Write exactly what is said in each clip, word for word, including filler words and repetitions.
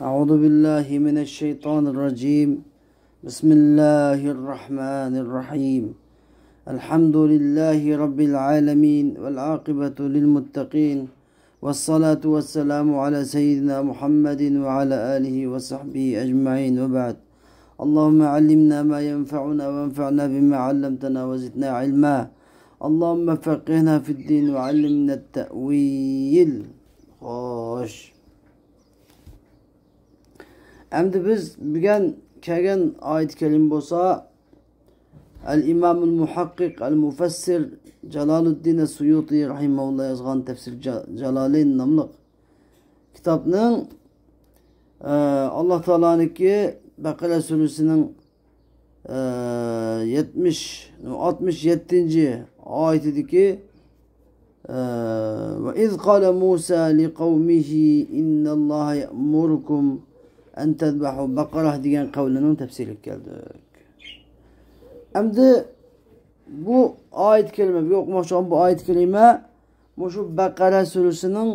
أعوذ بالله من الشيطان الرجيم. بسم الله الرحمن الرحيم. الحمد لله رب العالمين، والعاقبة للمتقين، والصلاة والسلام على سيدنا محمد وعلى آله وصحبه أجمعين، وبعد. اللهم علمنا ما ينفعنا وانفعنا بما علمتنا وزدنا علما. اللهم فقهنا في الدين وعلمنا التأويل. خوش. ئەمدى بىز بۈگۈن كەلگەن ئايەت كەرىم بولسا، ئەل ئىمامۇل مۇھەققىق ئەل مۇفەسسىر جالالۇددىن سۇيۇتى رەھىمەھۇللا يازغان تەپسىر جا-، جالالىن ناملىق كىتابنىڭ، ئە، ئاللا تائالانىڭكى بەقەرە سۈرىسىنىڭ، ئە، يەتمىش، ئاتمىش يەتتىنچى ئايىتىدىكى، ئە، «وإذ قال موسى لقومه إن الله يأمركم أن تذبحوا بقرة» دېگەن قەۋلىنىڭ تەپسىرىگە كەلدۇق. ئەمدى بۇ ئايەت كەرىمە، بۇ ئوقۇماقچى بولغان بۇ ئايەت كەرىمە مۇشۇ بەقەرە سۈرىسىنىڭ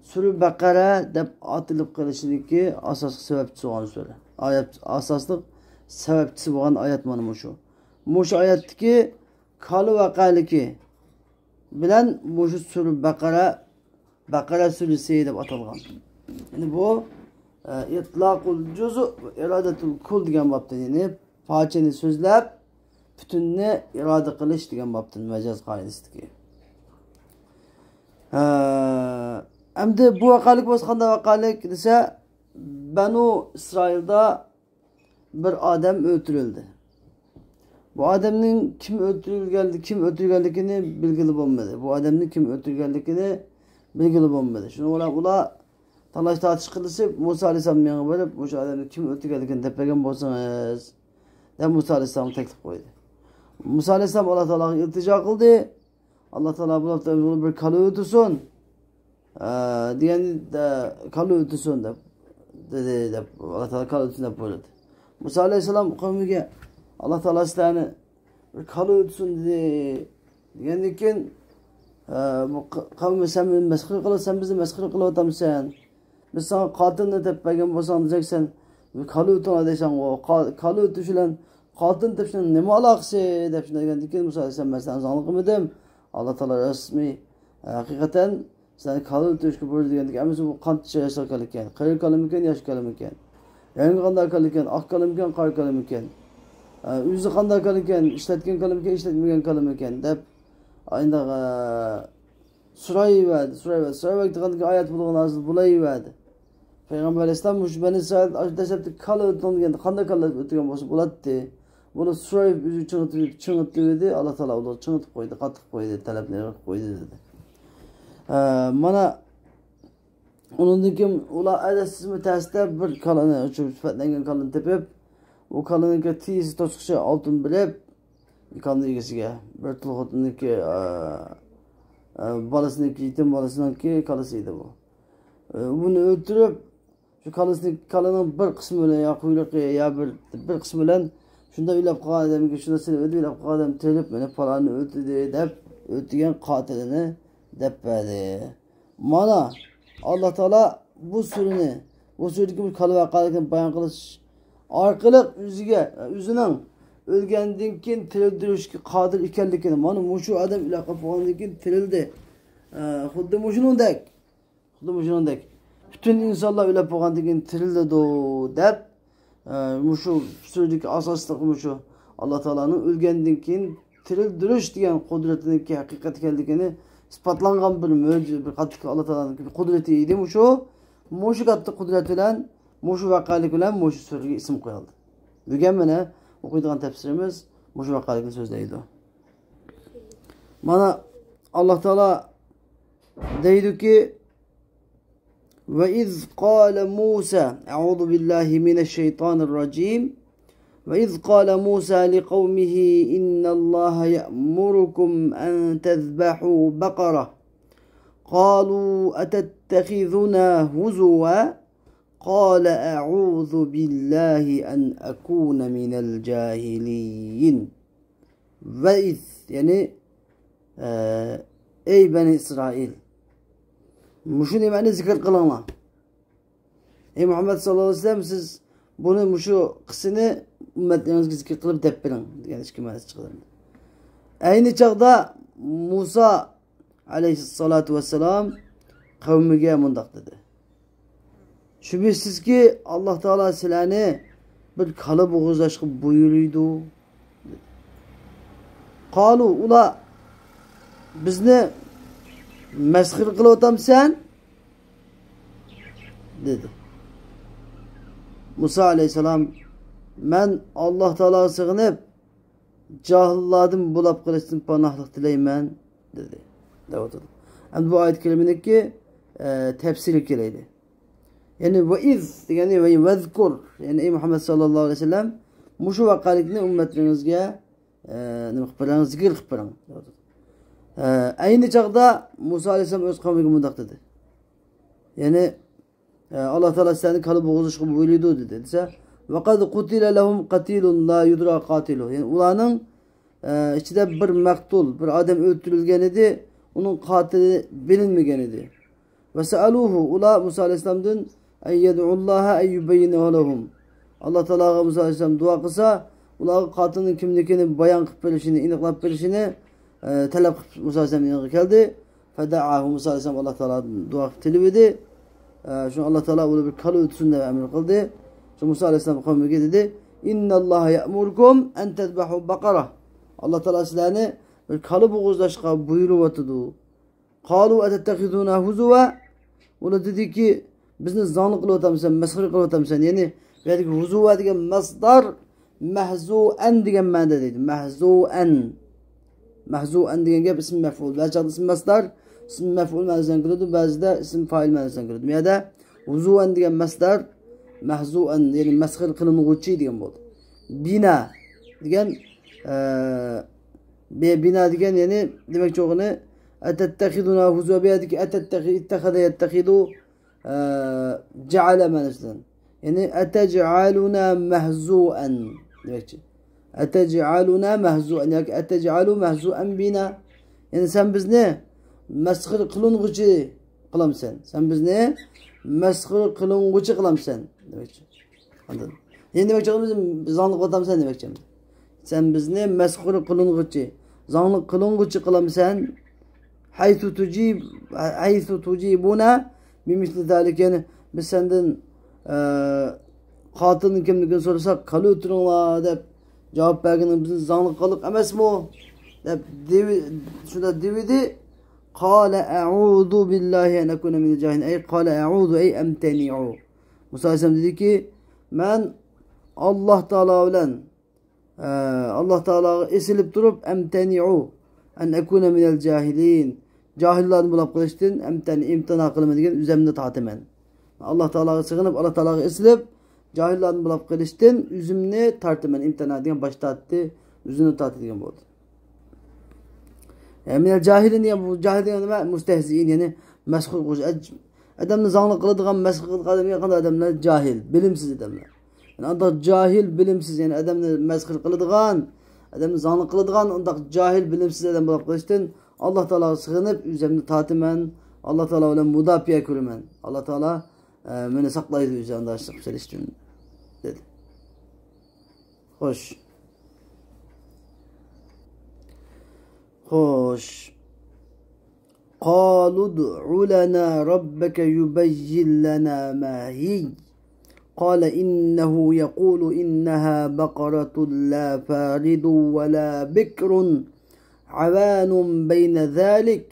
سۈرە بەقەرە دەپ ئاتىلىپ قېلىشىدىكى ئاساسلىق سەۋەبچىسى بولغان سۈرە. ئايەت، ئاساسلىق سەۋەبچىسى بولغان ئايەت مانا مۇشۇ. مۇشۇ ئايەتتىكى كالا ۋەقەلىكى بىلەن مۇشۇ سۈرە بەقەرە، بەقەرە سۈرىسى دەپ ئاتالغان. يەنى بۇ، ئە، ئىتلاقۇل جۇزۇ ۋە ئىرادەتۇل كۇل دېگەن بابتىن، يەنى پارچىنى سۆزلەپ، پۈتۈننى ئىرادە قىلىش دېگەن بابتىن مەجاز قائىدىسىدىكى. ئە، ئەمدى بۇ ۋەقەلىك بولسا قانداق ۋەقەلىك دېسە، بەنۇ ئىسرائىلدا بىر ئادەم ئۆلتۈرۈلدى. بۇ ئادەمنىڭ كىم ئۆلتۈرگەن، كىم ئۆلتۈرگەنلىكىنى بىلگىلى بولمىدى. بۇ ئادەمنىڭ كىم ئۆلتۈرگەنلىكىنى بىلگىلى بولمىدى. شۇنىڭ بىلەن ئۇلار تالاش تارتىش قىلىشىپ، مۇسا ئەلەيھىسسالام يېنىغا بېرىپ، مۇشۇ ئادەمنىڭ كىم ئۆلتۈرگەنلىكىنى دەپ بەرگەن بولسىڭىز، دەپ مۇسا ئەلەيھىسسالامغا تەكلىپ قويدى. مۇسا ئەلەيھىسسالام ئاللا تائالاغا ئىلتىجا قىلدى. ئاللا تائالا بۇلار بۇلار بىر كالا ئۆلتۈرسۇن، ئە، دېگەن، ئە، كالا ئۆلتۈرسۇن دەپ دېدى، دەپ، ئاللا تائالا كالا ئۆلتۈرسۇن دەپ بۇيرۇدى. مۇسا ئەلەيھىسسالام قەۋمىگە، ئاللا تائالا سىلەرنى بىر كالا ئۆلتۈرسۇن دېدى، دېگەندىن كېيىن، ئە، بۇ ق-، قەۋمى، سەن بىزنى مەسخىرە قىلىۋاتامسەن؟ بىز ساڭا قاتىلنى تېپىپ بەرگەن بولساڭ دېسەك، سەن كالا ئۆلتۈرۈڭلار دەيسەن، كالا ئۆلتۈرۈش بىلەن قاتىلنى تېپىشنىڭ نېمە ئالاقىسى؟ دەپ شۇنداق دېگەندىن كېيىن، مۇسا ئەلەيھىسسالام، مەن سىلەرنى ئاڭلىمىدىم. ئاللا تائالا رەسمىي، ھەقىقەتەن سىلەرنى كالا ئۆلتۈرۈشكە بۇيرۇدى دېگەندىكىن، ئەمىسە بۇ قانچە ياشلىق كالىكەن؟ قېرى كالىمىكەن، ياش كالىمىكەن؟ رەڭگى قانداق كالىكەن؟ ئاق كالىمىكەن، قارا كالىمىكەن؟ ئۆزى قانداق كالىكەن؟ ئىشلەتكەن كالىمىكەن، ئىشلەتمىگەن كالىمىكەن؟ دەپ ئاينداق، سورايۋەردى، سورايۋەردى، سورايۋەردى. دېگەندىكىن ئايەت بولغان ھازىر بولايۋەردى. پەيغەمبەر ئەلەيھىسسالام مۇشۇ بەنى ئىسرائىل ئاشۇ دەسلەپتە كالا ئۆلتۈرۈڭ دېگەندە، قانداق كالا ئۆلتۈرگەن بولسا بولاتتى. بۇنى سورايىپ ئۆزى چىڭىتىپ، چىڭىتىۋىدى. ئاللا تائالا ئۇلارغا چىڭىتىپ قويدى، قاتتىق قويدى، تەلەپنى ئېغىر قويدى دېدى. ئە، مانا ئۇنىڭدىن كېيىن ئۇلار ئەدەپسىزمۇ تەستە بىر كالىنى، شۇ سۈپەتلەنگەن كالىنى تېپىپ، ئۇ كالىنىڭكى تىيىسى توسقۇچى ئالتۇن بېرىپ، كالىنىڭ ئىگىسىگە، بىر تۇل خوتۇننىڭكى، ئە، ئە، بالىسىنىڭكى، يېتىم بالىسىنىڭكى كالىسى ئىدى بۇ. ئە، بۇنى ئۆلتۈرۈپ، شۇ كالىسىنى، كالىنىڭ بىر قىسمى بىلەن يا قۇيرۇقى يا بىر، بىر قىسمى بىلەن شۇنداق ئۆيلەپ قالغان ئادەمگە، شۇنداق سېلىپ ئۆيلەپ قالغان ئادەم تېرىلىپ، مانا پالاننى ئۆلتۈردى دەپ، ئۆلتۈرگەن قاتىلىنى دەپ بەردى. مانا، ئاللا تائالا بۇ سۈرىنى، بۇ سۈرىدىكى بۇ كالا ۋەقەلىكنى بايان قىلىش ئارقىلىق ئۆزىگە، ئۆزىنىڭ ئۆلگەندىن كېيىن تىرىلدۈرۈشكە قادىر ئىكەنلىكىنى، مانا مۇشۇ ئادەم ئۆلۈپ قالغاندىن كېيىن تىرىلدى. ئە، خۇددى مۇشۇنىڭدەك، خۇددى مۇشۇنىڭدەك پۈتۈن ئىنسانلار ئۆلۈپ بولغاندىن كېيىن تىرىلىدۇ دەپ، ئە، مۇشۇ سۈرىدىكى ئاساسلىق مۇشۇ ئاللا تائالانىڭ ئۆلگەندىن كېيىن تىرىلدۈرۈش دېگەن قۇدرىتىنىڭكى ھەقىقەت ئىكەنلىكىنى ئىسپاتلانغان بىر مۆجىزە، بىر قاتتىق ئاللا تائالانىڭ قۇدرىتى ئىدى مۇشۇ. مۇشۇ قاتتىق قۇدرەت بىلەن، مۇشۇ ۋەقەلىك بىلەن مۇشۇ سۈرىگە ئىسىم قويۇلدى. بۈگۈن مانا ئوقۇيدىغان تەپسىرىمىز مۇشۇ ۋەقەلىكنى سۆزلەيدۇ. مانا ئاللا تائالا دەيدۇكى، وإذ قال موسى، أعوذ بالله من الشيطان الرجيم، وإذ قال موسى لقومه إن الله يأمركم أن تذبحوا بقرة، قالوا أتتخذنا هزوا، قال أعوذ بالله أن أكون من الجاهلين. ۋەئىز، يەنى، ئە، ئەي بەنى ئىسرائىل، مۇشۇ نېمەنى زىكىر قىلىڭلار. ئەي مۇھەممەد ساللاللاھۇ ئەلەيھى ۋەسەللەم، سىز بۇنى، مۇشۇ قىسسىنى ئۈممەتلىرىڭىزگە زىكىر قىلىپ دەپ بېرىڭ دېگەن ئىككى مەنىسى چىقىدۇ. ئەينى چاغدا مۇسا ئەلەيھىسسالاتۇ ۋەسسالام قەۋمىگە مۇنداق دېدى: شۈبھىسىزكى، ئاللاھ تائالا سىلەرنى بىر كالا بوغۇزلاشقا بۇيرۇيدۇ. قالۇ، ئۇلار، بىزنى مەسخىرە قىلىۋاتامسەن؟ دېدى. مۇسا ئەلەيھىسسالام، مەن ئاللاھ تائالاغا سېغىنىپ، جاھىللاردىن بولاپ قېلىشتىن پاناھلىق تىلەيمەن، دېدى. دەۋاتىدۇ. ئەمدى بۇ ئايەت كەرىمىنىڭكى، ئە، تەپسىرى كېلەيلى. يەنى ۋەئىز دېگەنى ۋە-، ۋەزكۇر، يەنى ئەي مۇھەممەد ساللاللاھۇ ئەلەيھى ۋەسەللەم، مۇشۇ ۋەقەلىكنى ئۈممەتلىرىڭىزگە، ئە، نېمە قىلىپ بېرىڭ، زىكىر قىلىپ بېرىڭ. ئە، ئەينى چاغدا مۇسا ئەلەيھىسسالام ئۆز قەۋمىگە مۇنداق دېدى. يەنى، ئە، ئاللاھ تائالا سىلەرنى كالا بوغۇزلىشىشقا بۇيرۇيدۇ دېدى دېسە، ۋەقەد قۇتىلە لەھۇم قەتىلۇن لا يۇدرا قاتىلۇھ. يەنى ئۇلارنىڭ، ئە، ئىچىدە بىر مەقتۇل، بىر ئادەم ئۆلتۈرۈلگەن ئىدى، ئۇنىڭ قاتىلى بىلىنمىگەن ئىدى. ۋەسەئەلۇھۇ، ئۇلار مۇسا ئەلەيھىسسالامدىن، ئەن يەدئۇللاھە ئەن يۇبەييىنەھۇ لەھۇم. ئاللاھ تائالاغا مۇسا ئەلەيھىسسالام دۇئا قىلسا، ئۇلارغا قاتىلنىڭ كىملىكىنى بايان قىلىپ بېرىشىنى، ئېنىقلاپ بېرىشىنى، ئە، تەلەپ قىلىپ مۇسا ئەلەيھىسسالام يېنىغا كەلدى. فەدەئاھۇ، مۇسا ئەلەيھىسسالام ئاللاھ تائالا دۇئا قىلىپ تىلىۋىدى. ئە، شۇڭا ئاللاھ تائالا ئۇنى بىر كالا ئۆتسۇن دەپ ئەمر قىلدى. شۇ مۇسا ئەلەيھىسسالام قەۋمىگە دېدى، ئىنناللاھە يەئمۇركۇم ئەن تەزبەھۇ بەقەرە. ئاللاھ تائالا سىلەرنى بىر كالا بوغۇزلاشقا بۇيرۇۋاتىدۇ. قالۇ ئەتەتتەخىزۇنە ھۇزۇۋا. ئۇلار دېدىكى، بىزنى زاڭلىق قىلىۋاتامسەن، مەسخىرە قىلىۋاتامسەن؟ يەنى بۇ يەردىكى ھۇزۇۋا دېگەن مەسدار، مەھزۇئەن دېگەن مەنىدە دەيدۇ. مەھزۇئەن. مەھزۇئەن دېگەن گەپ ئىسم مەفئۇل. بەزى چاغدا ئىسم مەسدار، ئىسم مەفئۇل مەنىسىدە كېلىدۇ، بەزىدە ئىسم فائىل مەنىسىدە كېلىدۇ. بۇ يەردە ھۇزۇئەن دېگەن مەسدار، مەھزۇئەن، يەنى مەسخىرە قىلىنغۇچى دېگەن بولدى. بىنا دېگەن، ئە، بى-، بىنا دېگەن، يەنى دېمەكچى بولغىنى، ئەتەتتەخىزۇنە ھۇزۇۋا، بۇ يەردىكى ئەتەتتەخىزۇ، ئىتتەخەزە يەتتەخىزۇ، ئە، جەئەلە مەنىسىدىن. يەنى، ئەتەجئەلۇنە مەھزۇئەن دېمەكچى. ئەتەجئەلۇنە مەھزۇئەن ياكى ئەتەجئەلۇ مەھزۇئەن بىنا. يەنى، سەن بىزنى مەسخىرە قىلىنغۇچى قىلامسەن؟ سەن بىزنى مەسخىرە قىلىنغۇچى قىلامسەن دېمەكچى. ئاندىن، يەنى دېمەكچى، بىز زاڭلىق قىلىۋاتامسەن دېمەكچى. سەن بىزنى مەسخىرە قىلىنغۇچى، زاڭلىق قىلىنغۇچى قىلامسەن؟ ھەيسۇ تۇجىب، ھەيسۇ تۇجىبۇنا بىمىسلى زالىك، يەنى بىز سەندىن، ئە، قاتىلنىڭ كىملىكىنى سورىساق، كالا ئۆلتۈرۈڭلار دەپ جاۋاب بەرگىنىڭ بىزنى زاڭلىق قىلغانلىق ئەمەسمۇ؟ دەپ دېۋى-، شۇنداق دېۋىدى. قالە ئەئۇزۇ بىللاھى ئەن ئەكۇنە مىنەل جاھىلىن. ئەي قالە ئەئۇزۇ ئەي ئەمتەنىئۇ. مۇسا ئەلەيھىسسالام دېدىكى، مەن ئاللاھ تائالا بىلەن، ئە، ئاللاھ تائالاغا ئېسىلىپ تۇرۇپ، ئەمتەنىئۇ ئەن ئەكۇنە مىنەل جاھىلىن، جاھىللاردىن بولاپ قېلىشتىن ئەمتەن-، ئىمتىنا قىلىمەن دېگەن ئۆزۈمنى تارتىمەن. ئاللاھ تائالاغا سېغىنىپ، ئاللاھ تائالاغا ئېسىلىپ، جاھىللاردىن بولاپ قېلىشتىن ئۆزۈمنى تارتىمەن. ئىمتىنا دېگەن باش تارتتى، ئۆزىنى تارتتى دېگەن بولدى. يەنى مىنەل جاھىلىن دېگەن، بۇ جاھىل دېگەن نېمە؟ مۇستەھزىئىن، يەنى مەسخىرە قىلغۇچى. ئەج-، ئادەمنى زاڭلىق قىلىدىغان، مەسخىرە قىلىدىغان ئادەمگە قانداق ئادەملەر؟ جاھىل، بىلىمسىز ئادەملەر. يەنى ئانداق جاھىل، بىلىمسىز، يەنى ئادەمنى مەسخىرە قىلىدىغان، ئادەمنى زاڭلىق قىلىدىغان ئانداق جاھىل، بىلىمسىز ئادەم بولۇپ قېلىشتىن ئاللاھ تائالاغا سېغىنىپ، ئۆزۈمنى تارتىمەن، ئاللاھ تائالا بىلەن مۇداپىئە كۆرىمەن. ئاللاھ تائالا، ئە، مېنى ساقلايدۇ ئۆزى ئانداق ئىشلار قىلىشتىن، دېدى. خوش. خوش. قالوا ادع لنا ربك يبين لنا ما هي. قال إنه يقول إنها بقرة لا فارض ولا بكر عوان بين ذلك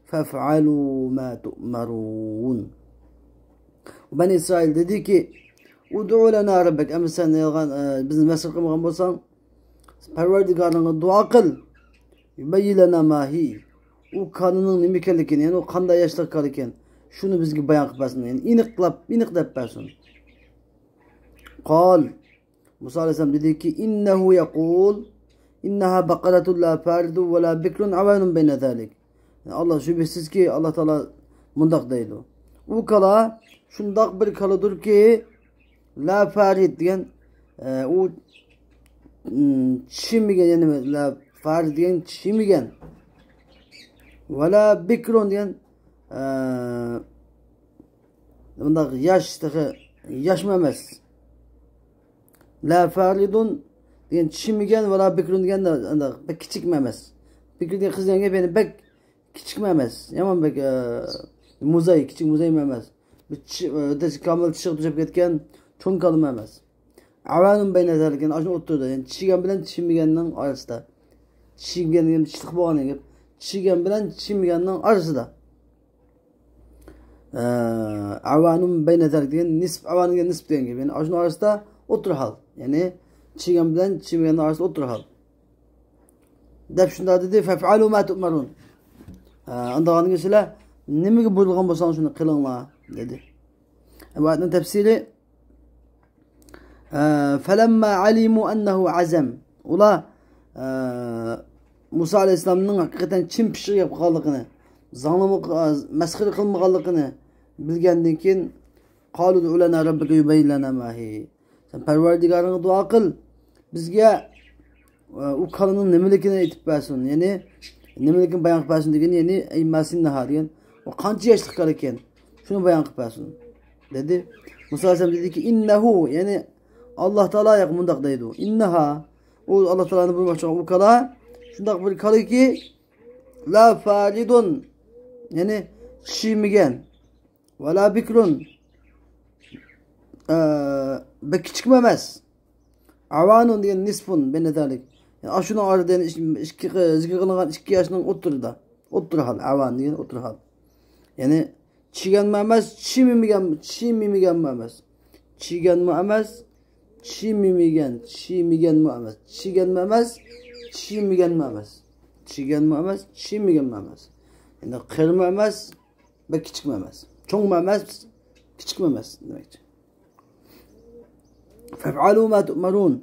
فافعلوا ما تؤمرون. بەنى ئىسرائىل دېدىكى، ادع لنا ربك، ئەمدى سەن يالغان، ئە، بىزنى مەسخىرە قىلمىغان بولساڭ، پەرۋەردىگارىڭغا دۇئا قىل. يبين لنا ما هي. ئۇ كالىنىڭ نېمە ئىكەنلىكىنى، يەنى ئۇ قانداق ياشلىق كالا ئىكەن، شۇنى بىزگە بايان قىلىپ بەرسۇن. يەنى ئېنىقلاپ، ئېنىق دەپ بەرسۇن. قال. مۇسا ئەلەيھىسسالام دېدىكى، إنه يقول إنها بقرة لا فارض ولا بكر عوان بين ذلك. ئاللاھ، شۈبھىسىزكى، ئاللاھ تائالا مۇنداق دەيدۇ. ئۇ كالا شۇنداق بىر كالىدۇركى، لا فارض دېگەن، ئە، ئۇ، ئىم، چىشىمىگەن، يەنى لا فارض دېگەن چىشىمىگەن. ولا بكر دېگەن، ئە، بۇنداق ياش، تېخى ياشمۇ ئەمەس. لا فارض دېگەن چىشىمىگەن، ۋە لا بىكرۇن دېگەن ئانداق بەك كىچىكمۇ ئەمەس. بىكرۇ دېگەن قىز دېگەن گەپ، يەنى بەك كىچىكمۇ ئەمەس. يامان بەك، ئە، مۇزاي، كىچىك مۇزايمۇ ئەمەس. بىر چىشى، ئە، كامىل چىشىغا توشۇپ كەتكەن چوڭ كالىمۇ ئەمەس. ئەۋانۇن بەينە زالىك، يەنى ئاشۇنىڭ ئوتتۇرىدا. يەنى چىشىگەن بىلەن چىشىمىگەننىڭ ئارىسىدا. چىشىگەن دېگەن چىشلىق بولغان گەپ. چىشىگەن بىلەن چىشىمىگەننىڭ ئارىسىدا. ئە، ئەۋانۇن بەينە زالىك دېگەن نىسپ، ئەۋانۇن دېگەن نىسپ دېگەن گەپ. يەنى ئاشۇنىڭ ئارىسىدا ئوتتۇرا ھال. يەنى چىشىگەن بىلەن چىشىمىگەننىڭ ئارىسىدا ئوتتۇرا ھال. دەپ شۇنداق دېدى. فەفئەلۇ ما تۇئمەرۇن. ئە، ئاندىغانكىن سىلەر نېمىگە بۇيرۇلغان بولساڭ شۇنى قىلىڭلار دېدى. بۇ ئايەتنىڭ تەپسىرى، ئە، فەلەمما ئەلىمۇ ئەننەھۇ ئەزەم. ئۇلار، ئە، مۇسا ئەلەيھىسسالامنىڭ ھەقىقەتەن چىن پىششىق گەپ قىلغانلىقىنى، زاڭلىما، ئە، مەسخىرە قىلمىغانلىقىنى بىلگەندىن كېيىن، قالۇ ادع لنا ربك يبين لنا ما هي. سەن پەرۋەردىگارىڭغا دۇئا قىل، بىزگە، ئە، ئۇ كالىنىڭ نېمىلىكىنى ئېيتىپ بەرسۇن، يەنى نېمىلىكىنى بايان قىلىپ بەرسۇن دېگىنى، يەنى ئەي ما سىننەھا دېگەن، ئۇ قانچە ياشلىق كالا ئىكەن، شۇنى بايان قىلىپ بەرسۇن دېدى. مۇسا ئەلەيھىسسالام دېدىكى، ئىننەھۇ، يەنى ئاللا تائالا ياق مۇنداق دەيدۇ. ئىننەھا، ئۇ ئاللا تائالانى بۇيرۇماقچى بولغان ئۇ كالا شۇنداق بىر كالاكى، لا فارض، يەنى چىشىمىگەن، ۋە لا بىكرۇن، ئە، بەك كىچىكمۇ ئەمەس. ئەۋانۇن دېگەن نىسپۇن بەينە زالىك. يەنى ئاشۇنىڭ ئارىدا، يەنى ئىش-، ئىككى، زىكىر قىلىنغان ئىككى ياشنىڭ ئوتتۇرىدا. ئوتتۇرا ھال، ئەۋان دېگەن ئوتتۇرا ھال. يەنى چىشىگەنمۇ ئەمەس، چىشىمىگەن، چىشىمىگەنمۇ ئەمەس. چىشىگەنمۇ ئەمەس، چىشىمىگەن، چىشىمىگەنمۇ ئەمەس. چىشىگەنمۇ ئەمەس، چىشىمىگەنمۇ ئەمەس. چىشىگەنمۇ ئەمەس، چىشىمىگەنمۇ ئەمەس. يەنى قېرىمۇ ئەمەس، بەك كىچىكمۇ ئەمەس. چوڭمۇ ئەمەس، كىچىكمۇ ئەمەس دېمەكچى. فەفئەلۇ ما تۇئمەرۇن.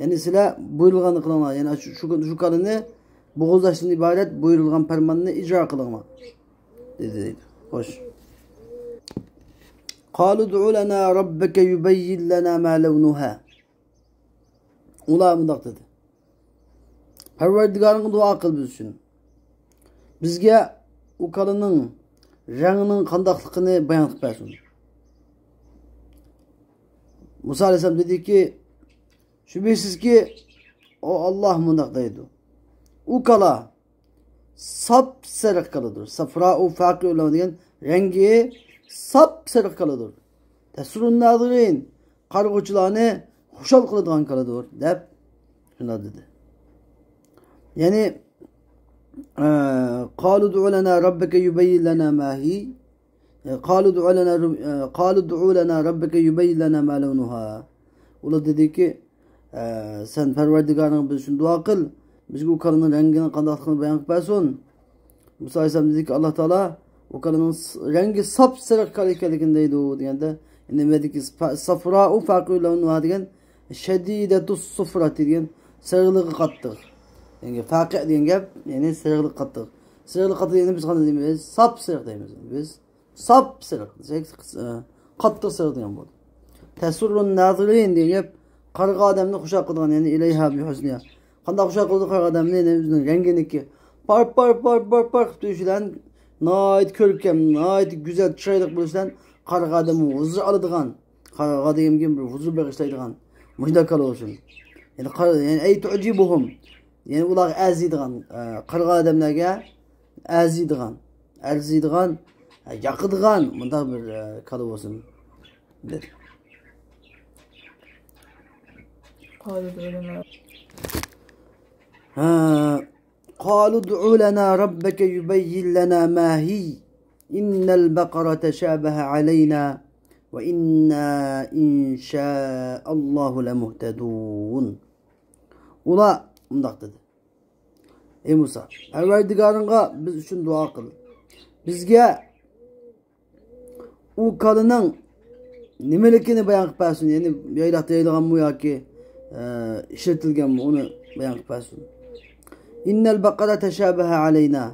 يەنى سىلەر بۇيرۇلغاننى قىلىڭلار. يەنى شۇ، شۇ، شۇ كالىنى بوغۇزلاشتىن ئىبارەت بۇيرۇلغان پەرماننى ئىجرا قىلىڭلار دېدى دەيدۇ. خوش. قالوا ادع لنا ربك يبين لنا ما لونها. ئۇلار مۇنداق دېدى. پەرۋەردىگارىڭغا دۇئا قىل بىز ئۈچۈن. بىزگە ئۇ كالىنىڭ رەڭگىنىڭ قانداقلىقىنى بايان قىلىپ بەرسۇن. مۇسا ئەلەيھىسسالام دېدىكى، شۈبھىسىزكى، ئۇ ئاللا مۇنداق دەيدۇ. ئۇ كالا ساپسېرىق كالىدۇر. سەفراۇ فاقىئۇ لەۋنۇھا دېگەن رەڭگى ساپسېرىق كالىدۇر. تەسرۇن نازىرىن، قارىغۇچىلارنى خۇشال قىلىدىغان كالىدۇر، دەپ شۇنداق دېدى. يەنى، ئە، قالوا ادع لنا ربك يبين لنا ما هي. ئە، قالوا ادع لنا رب-، ئە، قالوا ادع لنا ربك يبين لنا ما لونها. ئۇلار دېدىكى، ئە، سەن پەرۋەردىگارىڭغا بىز ئۈچۈن دۇئا قىل، بىزگە ئۇ كالىنىڭ رەڭگىنىڭ قانداقلىقىنى بايان قىلىپ بەرسۇن. مۇسا ئەلەيھىسسالام دېدىكى، ئاللا تائالا ئۇ كالىنىڭ س-، رەڭگى ساپسېرىق كالا ئىكەنلىكىنى دەيدۇ دېگەندە، يەنى نېمە دېدىكى، فا-، سەفراۇ فاقىئۇ لەۋنۇھا دېگەن، شەدىدەتۇس سۇفراتى دېگەن، سېرىقلىقى قاتتىق. يەنى فاقىئ دېگەن گەپ، يەنى سېرىقلىقى قاتتىق. سېرىقلىقى قاتتىق دېگەننى بىز قانداق دەيمىز؟ ساپسېرىق دەيمىز بىز. ساپسېرىق، قاتتىق سېرىق دېگەن بولدى. تەسرۇن نازىرىن دېگەن گەپ، قارىغان ئادەمنى خۇشال قىلىدىغان، يەنى ئىلەيھا بىھۇسنىھا. قانداق خۇشال قىلىدۇ قارىغان ئادەمنى؟ يەنى ئۆزىنىڭ رەڭگىنىكى پار، پار، پار، پار، پار قىلىپ تۇرۇشى بىلەن ناھايىتى كۆركەم، ناھايىتى گۈزەل، چىرايلىق بولۇشى بىلەن قارىغان ئادەم ھۇزۇر ئالىدىغان، قارىغان ئادەمگە بىر ھۇزۇر بېغىشلايدىغان مۇشۇنداق كالا بولسۇن. يەنى قارا-، يەنى ئەي تۇجىبۇھۇم. يەنى ئۇلارغا ئەرزىيدىغان، ئە، قارىغان ئادەملەرگە ئەرزىيدىغان، ئەرزىيدىغان، ئە، ياقىدىغان مۇنداق بىر، ئە، كالا بولسۇن دېدى. قالوا ادع لنا. ھە، قالوا ادع لنا ربك يبين لنا ما هي إن البقرة تشابه علينا وإنا إن شاء الله لمهتدون. ئۇلار مۇنداق دېدى. ئەي مۇسا، پەرۋەردىگارىڭغا بىز ئۈچۈن دۇئا قىل. بىزگە ئۇ كالىنىڭ نېمىلىكىنى بايان قىلىپ بەرسۇن. يەنى يايلاقتا يايىلغانمۇ ياكى، ئە، ئىشلىتىلگەنمۇ، ئۇنى بايان قىلىپ بەرسۇن. إن البقرة تشابه علينا.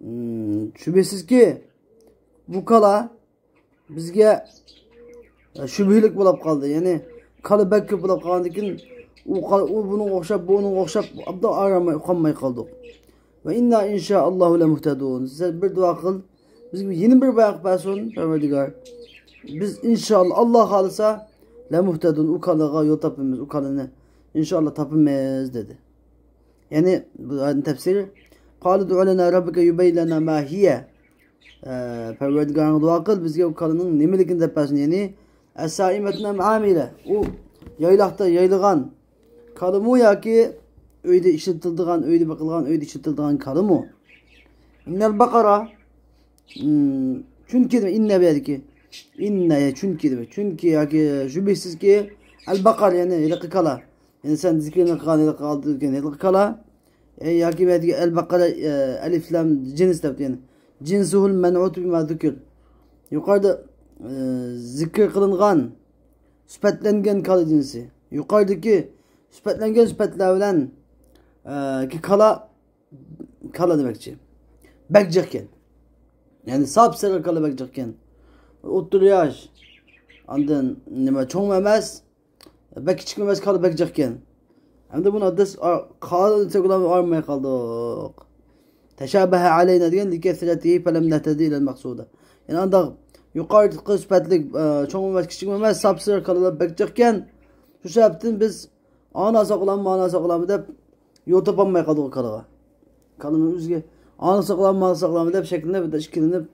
ھىم، شۈبھىسىزكى، بۇ كالا بىزگە، ئە، شۈبھىلىك بولۇپ قالدى. يەنى كالا بەك كۆپ بولۇپ قالغاندىكىن، ئۇ قا-، ئۇ بۇنىڭغا ئوخشاپ، بۇ ئۇنىڭغا ئوخشاپ، ئابدال ئاراماي قالماي قالدۇق. وإنا إن شاء الله لمهتدون. سەن بىر دۇئا قىل، بىزگە يەنە بىر بايان قىلىپ بەرسۇن، پەرۋەردىگار. بىز ئىنشائاللا، ئاللا خالىسا، لەمۇھتەدۇن، ئۇ كالىغا يول تاپىمىز، ئۇ كالىنى ئىنشائاللا تاپىمىز دېدى. يەنى بۇ ئايەتنىڭ تەپسىرى، قالۇ دۇئۇ لەنا رەببىكە يۇبەييىن لەنا ما ھىيە. ئە، پەرۋەردىگارىڭغا دۇئا قىل، بىزگە ئۇ كالىنىڭ نېمىلىكىنى دەپ بەرسۇن. يەنى ئەسائىمەتۇن ئەم ئامىلە، ئۇ يايلاقتا يايلىغان كالىمۇ ياكى ئۆيدە ئىشلىتىلىدىغان، ئۆيدە بېقىلغان، ئۆيدە ئىشلىتىلىدىغان كالىمۇ؟ ئىننەل بەقەرە، ئىم، چۈنكى دېمە، ئىننە بۇ يەردىكى. ئىننە، يا چۈنكى دېمە. چۈنكى ياكى شۈبھىسىزكى، ئەل بەقەر، يەنى ھېلىقى كالا. يەنى سەن زىكىرنى قىلغان ھېلىقى ئالدىن كېلىن ھېلىقى كالا. ئە، ياكى بۇ يەردىكى ئەل بەقەرە، ئە، ئەلىف لام جىنس دەپ، يەنى جىنسۇھۇل مەنئۇتۇ بىما زۇكىر. يۇقىرىدا، ئە، زىكىر قىلىنغان، سۈپەتلەنگەن كالا جىنسى. يۇقىرىدىكى سۈپەتلەنگەن سۈپەتلەر بىلەن، ئە، كى كالا كالا دېمەكچى. بەك جىقكەن. يەنى ساپسېرىق كالا بەك جىقكەن. ئوتتۇرا ياش. ئاندىن نېمە، چوڭمۇ ئەمەس، بەك كىچىكمۇ ئەمەس، كالا بەك جىقكەن. ئەمدى بۇنى دەس-، ئا-، قالدى دېسەك، ئۇلارنى ئايرىماي قالدۇق. تەشابەھە ئەلەينا دېگەن لىكەسرەتىھى فەلەم نەھتەدى ئىلەل مەقسۇدە. يەنى ئانداق يۇقىرىقى سۈپەتلىك، ئا، چوڭمۇ ئەمەس، كىچىكمۇ ئەمەس، ساپسېرىق كالىلار بەك جىقكەن. شۇ سەۋەبتىن بىز ئانا ساقلام، مانا ساقلام دەپ يول تاپالماي قالدۇق كالىغا. كالىنىڭ ئۆزىگە ئانا ساقلام، مانا ساقلام دەپ شەكلىنىپ، ئىككىلىنىپ،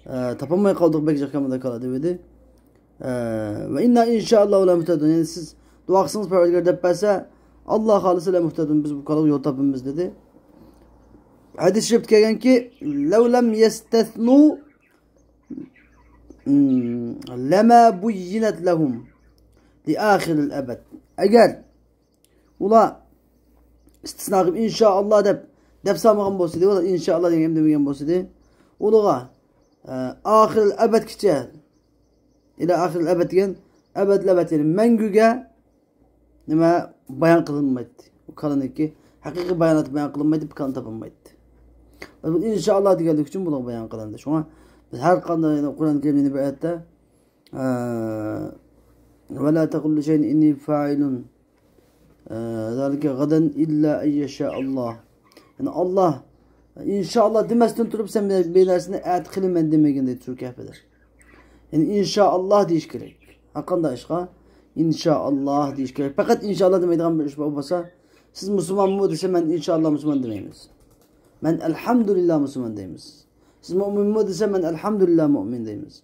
ئە، تاپالماي قالدۇق، بەك جىق كالىدا كالا دېدى. ئە، ۋە ئىننا ئىنشائاللاھۇ لەمۇھتەدۇن. يەنى سىز دۇئا قىلسىڭىز پەرۋەردىگار دەپ بەرسە، ئاللا خالىسا لەمۇھتەدۇن، بىز بۇ كالىغا يول تاپىمىز دېدى. ھەدىس شېرىپتە كەلگەنكى، لەۋ لەم يەستەسنۇ لەما بۇييىنەت لەھۇم لىئاخىرىل ئەبەد. ئەگەر ئۇلار ئىستىسنا قىلىپ، ئىنشائاللا دەپ، دەپ سالمىغان بولسىدى، ئۇلار ئىنشائاللا دېگەن گەپنى دېمىگەن بولسىدى، ئۇلىغا، ئە، ئاخىرىل ئەبەدكىچە، ئىلە ئاخىرىل ئەبەد دېگەن، ئەبەدىل ئەبەد، يەنى مەڭگۈگە نېمە بايان قىلىنمايتتى. ئۇ كالىنىڭكى ھەقىقىي باياناتى بايان قىلىنمايتتى، بۇ كالىنى تاپالمايتتى. بىز بۇ ئىنشائاللا دېگەنلىك ئۈچۈن بۇلار بايان قىلىندى. شۇڭا بىز ھەر قانداق، يەنى قۇرئان كەرىمدە بىر ئايەتتە، ئە، ۋە لا تەقۇلۇ شەيئىن ئىننى فائىلۇن، ئە، زالىكە غەدەن ئىللا ئەن يەشائاللا. يەنى ئاللا ئىنشائاللا دېمەستىن تۇرۇپ، سەن بىر، بىر نەرسىنى ئەتە قىلىمەن دېمىگىن دەيدۇ سۈرە كەھپىدە. يەنى ئىنشائاللا دېيىش كېرەك. ھەر قانداق ئىشقا ئىنشائاللا دېيىش كېرەك. پەقەت ئىنشائاللا دېمەيدىغان بىر ئىش بولسا، سىز مۇسۇلمانمۇ دېسە، مەن ئىنشائاللا مۇسۇلمان دېمەيمىز. مەن ئەلھەمدۇلىللا مۇسۇلمان دەيمىز. سىز مۇئمىنمۇ دېسە، مەن ئەلھەمدۇلىللا مۇئمىن دەيمىز.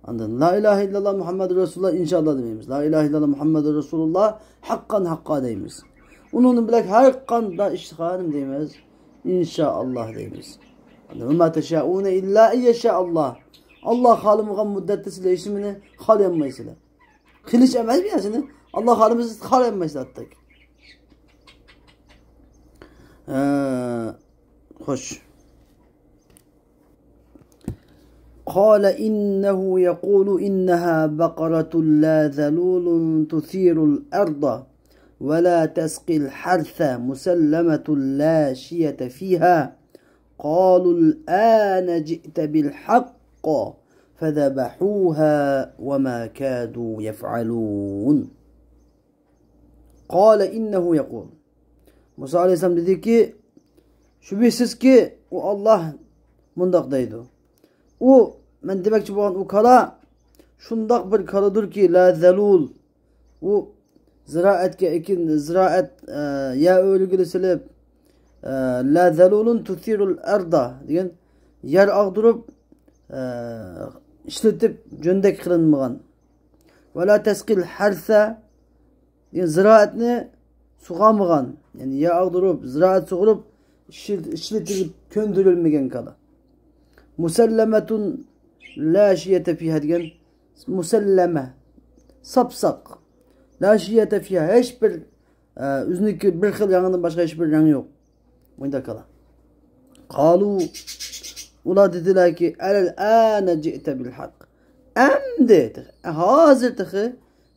ئاندىن لا ئىلاھە ئىللاللا مۇھەممەدۇر رەسۇلۇللا ئىنشائاللا دېمەيمىز. لا ئىلاھە ئىللاللا مۇھەممەدۇر رەسۇلۇللا ھەققەن ھەققا دەيمىز. ئۇنىڭدىن بۆلەك ھەر قانداق ئىشقا نېمە دەيمىز؟ ئىنشائاللا دەيمىز. ئاندىن ۋە ما تەشائۇنە ئىللا ئەن يەشائاللا. ئاللا خالىمىغان مۇددەتتە سىلەر ھېچنېمىنى خالىيالمايسىلەر. قىلىش ئەمەس بۇ نەرسىنى. ئاللا خالىمىسا سىز خالىيالمايسىلەر ھەتتاكى. ئە، خوش. قال إنه يقول إنها بقرة لا ذلول تثير الأرض ولا تسقي الحرث مسلمة لا شية فيها. قالوا الآن جئت بالحق فذبحوها وما كادوا يفعلون. قال إنه يقول. مۇسا ئەلەيھىسسالام دېدىكى، شۈبھىسىزكى، ئۇ ئاللا مۇنداق دەيدۇ. ئۇ، مەن دېمەكچى بولغان ئۇ كالا شۇنداق بىر كالىدۇركى، لا زەلۇل. ئۇ زىرائەتكە ئېكىن، زىرائەت، ئە، يەر ئۆرۈكىنى سېلىپ، ئە، لا زەلۇلۇن تۇسىرۇل ئەردا دېگەن يەر ئاغدۇرۇپ، ئە، ئىشلىتىپ جۆندەك قىلىنمىغان. ۋە لا تەسقىل ھەرسە، يەنى زىرائەتنى سۇغارمىغان، يەنى يەر ئاغدۇرۇپ، زىرائەت سۇغۇرۇپ، ئىشلىتىلىپ كۆندۈرۈلمىگەن كالا. مۇسەللەمەتۇن لا شىيەتە فىھا دېگەن مۇسەللەمە، ساپساق. لا شىيەتە فىھا، ھېچ بىر، ئە، ئۆزىنىڭكى بىر خىل رەڭدىن باشقا ھېچ بىر رەڭ يوق. مۇنداق كالا. قالۇ، ئۇلار دېدىلەركى، ئەلئانە جىئتە بىل ھەق. ئەمدى تېخى، ھازىر تېخى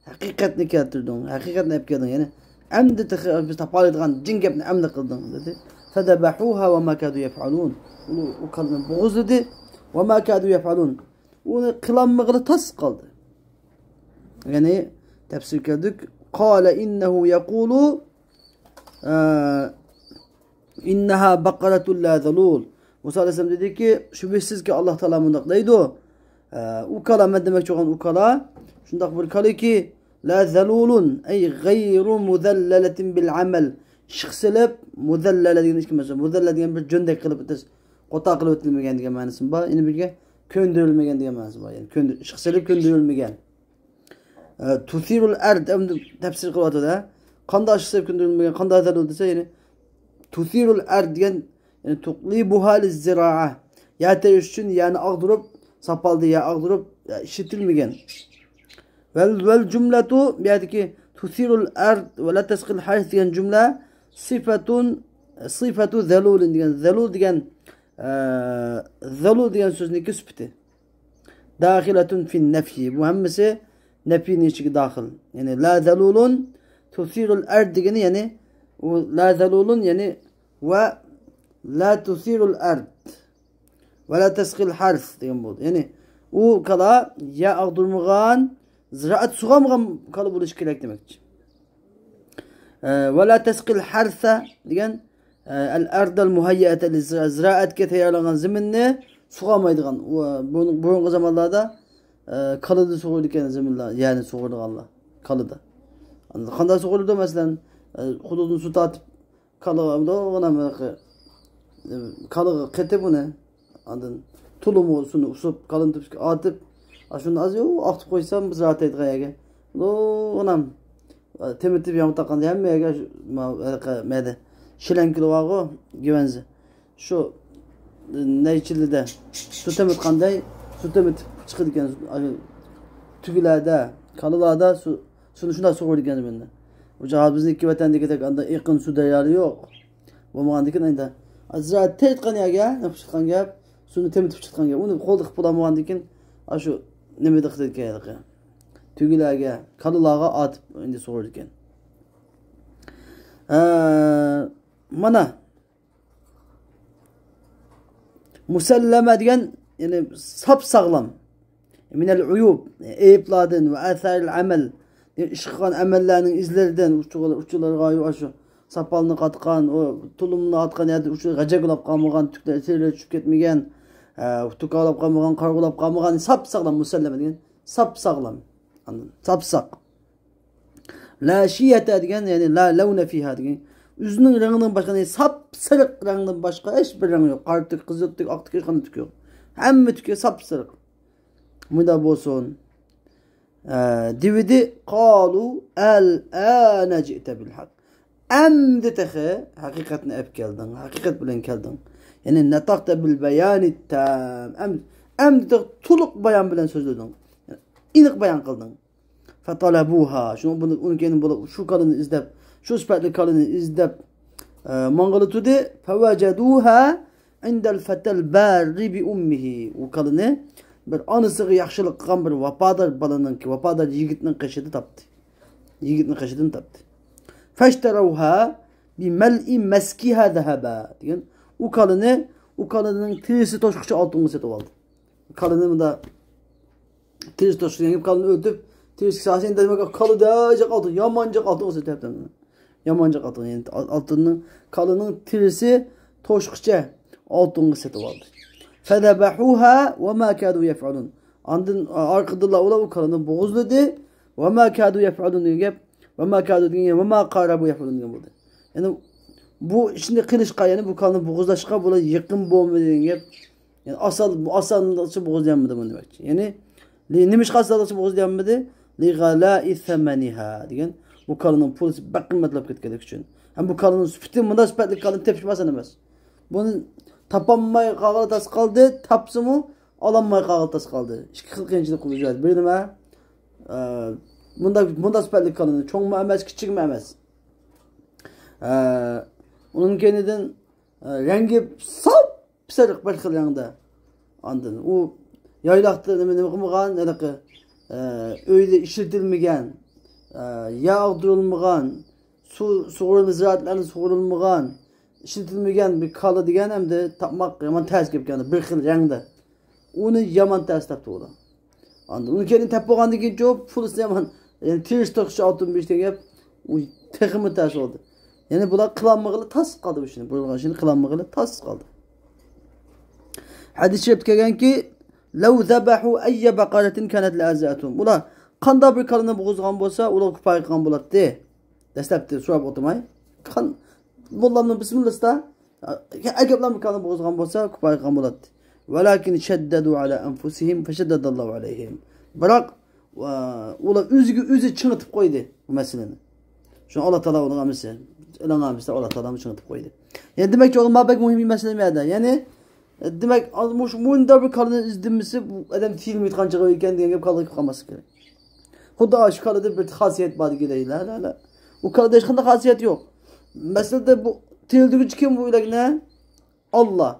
ھەقىقەتنى كەلتۈردۈڭ، ھەقىقەتنى ئېلىپ كەلدىڭ. يەنى ئەمدى تېخى بىز تاپالايدىغان جىن گەپنى ئەمدى قىلدىڭ، دېدى. فەزەبەھۇھا ۋە ما كادۇ يەفئەلۇن. ئۇ، ئۇ كالىنى بوغۇزلىدى. ۋە ما كادۇ يەفئەلۇن. ئۇنى قىلالمىغىلى تاس قالدى. يەنى تەپسىر كەلدۇق. قالە ئىننەھۇ يەقۇلۇ، ئە، ئىننەھا بەقەرەتۇن لا زەلۇل. مۇسا ئەلەيھىسسالام دېدىكى، شۈبھىسىزكى، ئاللا تائالا مۇنداق دەيدۇ. ئە، ئۇ كالا، مەن دېمەكچى بولغان ئۇ كالا شۇنداق بىر كالىكى، لا زەلۇلۇن، ئەي غەيرۇ مۇزەللەلەتىن بىل ئەمەل. ئىشقا سېلىپ، مۇزەللەلە دېگەن ئىككى مەسىلە. مۇزەللەلە دېگەن بىر جۆندەك قىلىپ ئۆتەس-، قوتار قىلىپ ئۆتۈلمىگەن دېگەن مەنىسىمۇ بار. يەنە بىرگە كۆندۈرۈلمىگەن دېگەن مەنىسى بار. يەنى كۆندۈر-، ئىشقا سېلىپ كۆندۈرۈلمىگەن. ئە، تۇسىرۇل ئەرد، ئەمدى تەپسىر قىلىۋاتىدۇ. قانداق ئىشقا سېلىپ كۆندۈرۈلمىگەن، قانداق زەلۇل دېسە، يەنى تۇسىرۇل ئەرد دېگەن، يەنى تۇقلىبۇھا لىززىرائە. يەر تېرىش ئۈچۈن يەرنى ئاغدۇرۇپ، ساپالدا يەر ئاغدۇرۇپ، يە-، ئىشلىتىلمىگەن. ۋەل، ۋەل جۈملەتۇ، بۇ يەردىكى تۇسىرۇل ئەرد ۋە لا تەسقىل ھەرس دېگەن جۈملە سىفەتۇن، سىفەتۇ زەلۇلىن دېگەن، زەلۇل دېگەن، ئە، زەلۇل دېگەن سۆزنىڭكى سۈپىتى. داخىلەتۇن فىن نەفيى. بۇ ھەممىسى نەپينىڭ ئىچىگە داخىل. يەنى لا زەلۇلۇن تۇسىرۇل ئەرد دېگىنى، يەنى ئۇ لا زەلۇلۇن، يەنى ۋە لا تۇسىرۇل ئەرد ۋە لا تەسقىل ھەرس دېگەن بولدى. يەنى ئۇ كالا يەر ئاغدۇرمىغان، زىرائەت سۇغارمىغان كالا بولۇشى كېرەك دېمەكچى. ئە، ۋە لا تەسقىل ھەرسە دېگەن، ئە، ئەل ئەردەل مۇھەييەتە لىززىرا-، زىرائەتكە تەييارلانغان زېمىننى سۇغارمايدىغان. ئۇ، بۇ-، بۇرۇنقى زامانلاردا، ئە، كالىدا سۇغۇرىدىكەن زېمىنلار، يەرنى سۇغۇرىدىغانلار كالىدا. قانداق سۇغۇرىدۇ؟ مەسىلەن، ئە، قۇدۇقتىن سۇ تارتىپ، كالىغا، ئە، كالىغا قېتىپ ئۇنى، ئاندىن تۇلۇمغا سۇنى ئۇسۇپ، كالىنى تۈپكە ئاتىپ، ئاشۇنى ئاز يۇ ئاقتىپ قويسام، بىز ئاتايدىغان يەرگە. ئۇنام، ئە، تېمىتىپ يامغۇر تاققاندا ھەممە يەرگە شۇ، ما-، ھېلىقى نېمە دەيدۇ، شىلەنكىلى بارغۇ، گېۋەنزە. شۇ، ئە، نەيچىلىدە سۇ تېمىتقاندەك، سۇ تېمىتىپ چىقىدىكەن، ئاشۇ تۈگىلەردە، كالىلاردا سۇ، سۇنى شۇنداق سۇغۇرىدىكەن زېمىننى. ئۇ چاغ بىزنىڭكى ۋەتەندىكىدەك ئانداق ئېقىن سۇ دەريالار يوق. بولمىغاندىكىن ئەمدى زىرائەت تېرىتقان يەرگە، نېمە قىلىدىغان گەپ، سۇنى تېمىتىپ چىقىدىغان گەپ. ئۇنى قولدا قىلىپ بولالمىغاندىكىن، ئاشۇ نېمىدە قىلىدىكەن، تۈگىلەرگە، كالىلارغا ئاتىپ ئەمدى سۇغۇرىدىكەن. ئە، مانا. مۇسەللەمە دېگەن، يەنى ساپساغلام. مىنەل ئۇيۇب، ئەيىبلاردىن، ۋە ئاسارىل ئەمەل، ئىش قىلغان ئەمەللەرنىڭ ئىزلىرىدىن، ئۇچۇرلارغا، ئاشۇ ساپالنى قاتقان، ئۇ تۇلۇمنى ئاتقان يەردە ئۇچۇر غەجەكلەپ قالمىغان، تۈكلەر، تېرىلەر چۈشۈپ كەتمىگەن، ئە، تۇكالاپ قالمىغان، قارىغۇلاپ قالمىغان، ساپساغلام، مۇسەللەمە دېگەن ساپساغلام. ئاندىن ساپساق. لا شىيەتە دېگەن، يەنى لا لەۋنە فىھا دېگەن. ئۆزىنىڭ رەڭگىدىن باشقا، يەنى ساپسېرىق رەڭدىن باشقا ھېچ بىر رەڭ يوق. قارا تۈك، قىزىل تۈك، ئاق تۈك، ھېچقانداق تۈك يوق. ھەممە تۈكى ساپسېرىق. مۇنداق بولسۇن. ئە، دېۋىدى، قالۇ ئەل ئەنە جىئتە بىل ھەق. ئەمدى تېخى ھەقىقەتنى ئەپ كەلدىڭ، ھەقىقەت بىلەن كەلدىڭ. يەنى نەتەقتە بىل بەيانى تام. ئەم-، ئەمدى تېخى تولۇق بايان بىلەن سۆزلىدىڭ. ئېنىق بايان قىلدىڭ. فەتەلەبۇھا. شۇنىڭ بۇنى، ئۇنىڭ كەينىدىن بولۇپ شۇ كالىنى ئىزدەپ، شۇ سۈپەتلىك كالىنى ئىزدەپ، ئە، ماڭغىلى تۇردى. فەۋەجەدۇھا ئىندەل فەتەل باررى بىئۇممىھى. ئۇ كالىنى بىر ئانىسىغا ياخشىلىق قىلغان بىر ۋاپادار بالىنىڭكى، ۋاپادار يىگىتنىڭ قېشىدا تاپتى. يىگىتنىڭ قېشىدىن تاپتى. فەشتەرەۋھا بىمەلئى مەسكىھا زەھەبا دېگەن. ئۇ كالىنى، ئۇ كالىنىڭ تېرىسى توشقۇچە ئالتۇنغا سېتىۋالدى. كالىنى مۇنداق تېرىسى توشقۇچە، يەنى كالىنى ئۆلتۈرۈپ، تېرىسى ساسىن دېمەك، كالىدا جىق ئالتۇن، يامان جىق ئالتۇن سېتىپ، يامان جىق ئالتۇن. يەنى ئالتۇننىڭ، كالىنىڭ تېرىسى توشقۇچە ئالتۇنغا سېتىۋالدى. فەزەبەھۇھا ۋە ما كادۇ يەفئەلۇن. ئاندىن ئارقىدىنلا ئۇلار ئۇ كالىنى بوغۇزلىدى. ۋە ما كادۇ يەفئەلۇن دېگەن گەپ. ۋە ما كادۇ دېگەن گەپ، ۋە ما قارەبۇ يەفئەلۇن دېگەن بولدى. يەنى بۇ ئىشنى قىلىشقا، يەنى بۇ كالىنى بوغۇزلاشقا بۇلار يېقىن بولمىدى دېگەن گەپ. يەنى ئاسان، ئاسانلىقچە بوغۇزلىيالمىدى بۇنى دېمەكچى. يەنى، لى-، نېمىشقا ئاسانلىقچە بوغۇزلىيالمىدى؟ لىغەلائى سەمەنىھا دېگەن، بۇ كالىنىڭ پۇلى بەك قىممەتلەپ كەتكەنلىكى ئۈچۈن. ھەم بۇ كالىنىڭ سۈپىتى مۇنداق سۈپەتلىك كالىنى تېپىش ئاسان ئەمەس. بۇنى تاپالماي قالغىلى تاس قالدى، تاپسىمۇ ئالالماي قالغىلى تاس قالدى. ئىككى خىل قىيىنچىلىق بولۇپ يۈرەتتى. بىرى نېمە؟ ئە، مۇنداق، مۇنداق سۈپەتلىك كالىنى، چوڭمۇ ئەمەس، كىچىكمۇ ئەمەس. ئە، ئۇنىڭ كەينىدىن، ئە، رەڭگى ساپ سېرىق بىر خىل رەڭدە. ئاندىن ئۇ يايلاقتا نېمە، نېمە قىلمىغان، ھېلىقى، ئە، ئۆيدە ئىشلىتىلمىگەن، ئە، يەر ئاغدۇرۇلمىغان، سۇ سۇغۇرۇلما، زىرائەتلەرنى سۇغۇرۇلمىغان، ئىشلىتىلمىگەن بىر كالا دېگەن ئەمدى تاپماق يامان تەس گەپكەن، بىر خىل رەڭدە. ئۇنى يامان تەس تاپتى ئۇلار. ئاندىن ئۇنى كېيىن تېپىپ بولغاندىن كېيىن، چوپ، پۇلىسى يامان. يەنى تېرىسى توشقۇچە ئالتۇن بېرىش دېگەن گەپ، ئۇ تېخىمۇ تەس بولدى. يەنى بۇلار قىلالمىغىلى تاس قالدى بۇ ئىشنى. بۇيرۇلغان ئىشنى قىلالمىغىلى تاس قالدى. ھەدىس شەرىپتە كەلگەنكى، لو ذبحوا أي بقرة كانت لأجزأتهم. ئۇلار قانداق بىر كالىنى بوغۇزلىغان بولسا، ئۇلارغا كۇپايە قىلغان بولاتتى. دەسلەپتە سوراپ ئولتۇرماي، قان-، موللامنىڭ بىسمىللىسىدا، ئەگەر ئۇلار بىر كالىنى بوغۇزلىغان بولسا، كۇپايە قىلغان بولاتتى. ولكن شددوا على أنفسهم فشدد الله عليهم. بىراق، ۋا-، ئۇلار ئۆزىگە ئۆزى چىڭىتىپ قويدى بۇ مەسىلىنى. شۇڭا ئاللا تائالا ئۇنىڭ ھەممىسى، ئېلان ھەممىسى ئاللا تائالا چىڭىتىپ قويدى. يەنى دېمەكچى، ئۇلار بەك مۇھىم مەسىلە بۇ يەردە. يەنى، دېمەك، مۇشۇ مۇنداق بىر كالىنى ئىزدىمىسى، بۇ ئادەم تىيىلمەيدىغان چىغىر ئىكەن دېگەن گەپ كالىغا كەپ قالماسلىق كېرەك. خۇددى شۇ كالىدا بىر خاسىيەت بار دېگىدەك. لا، لا، لا. ئۇ كالىدا ھېچقانداق خاسىيەت يوق. مەسىلىدە بۇ تىرىلدۈرگۈچى كىم بۇ ئۆلەكنى؟ ئاللا.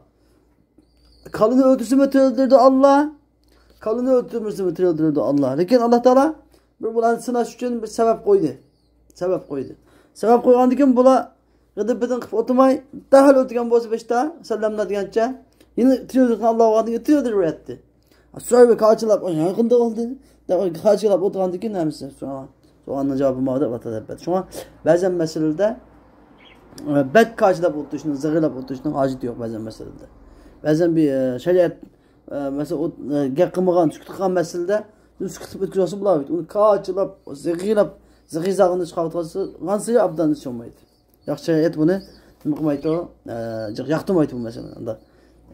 كالىنى ئۆلتۈرسىمۇ تىرىلدۈرىدۇ ئاللا. كالىنى ئۆلتۈرمىسىمۇ تىرىلدۈرىدۇ ئاللا. لېكىن ئاللا تائالا بىر بۇلارنى سىناش ئۈچۈن بىر سەۋەب قويدى. سەۋەب قويدى. سەۋەب قويغاندىن كېيىن بۇلار غىدىپ-پىدىن قىلىپ ئولتۇرماي، دەرھال ئۆلتۈرگەن بولسا بېشىدا، سەللەملا دېگەنچە، يەنە تىرىلدۈرگەن ئاللا بولغاندىن كېيىن تىرىلدۈرۈۋەتتى. سورايدۇ، كاچىلاپ، «ئاي، قانداق بولدى؟» دەپ كاچىلاپ ئولتۇرغاندىن كېيىن ھەممىسى سوراغان. سوئالنىڭ جاۋابى ماۋۇ دەپ ئاتاپ بەردى. شۇڭا بەزەن مەسىلىلەردە، ئە، بەك كاچىلاپ ئولتۇرۇشنىڭ، زىغىرلاپ ئولتۇرۇشنىڭ ھاجىتى يوق بەزەن مەسىلىلەردە. بەزەن بىر، ئە، شەرىئەت، ئە، مەسىلەن، ئۇ، ئە، گەپ قىلمىغان، سۈكۈت قىلغان مەسىلىدە سۈكۈت قىلىپ ئۆتكۈزۈۋالسا بولار. ئۇنى كاچىلاپ، زىغىرلاپ، زىغىزاغىنى چىقارتىۋالسا، ئابدان ئىش بولمايدۇ. ياخشى، شەرىئەت بۇنى نېمە قىلمايدۇ؟ ئە، ياقتۇرمايدۇ بۇ مەسىلىنى. ئۇنداق،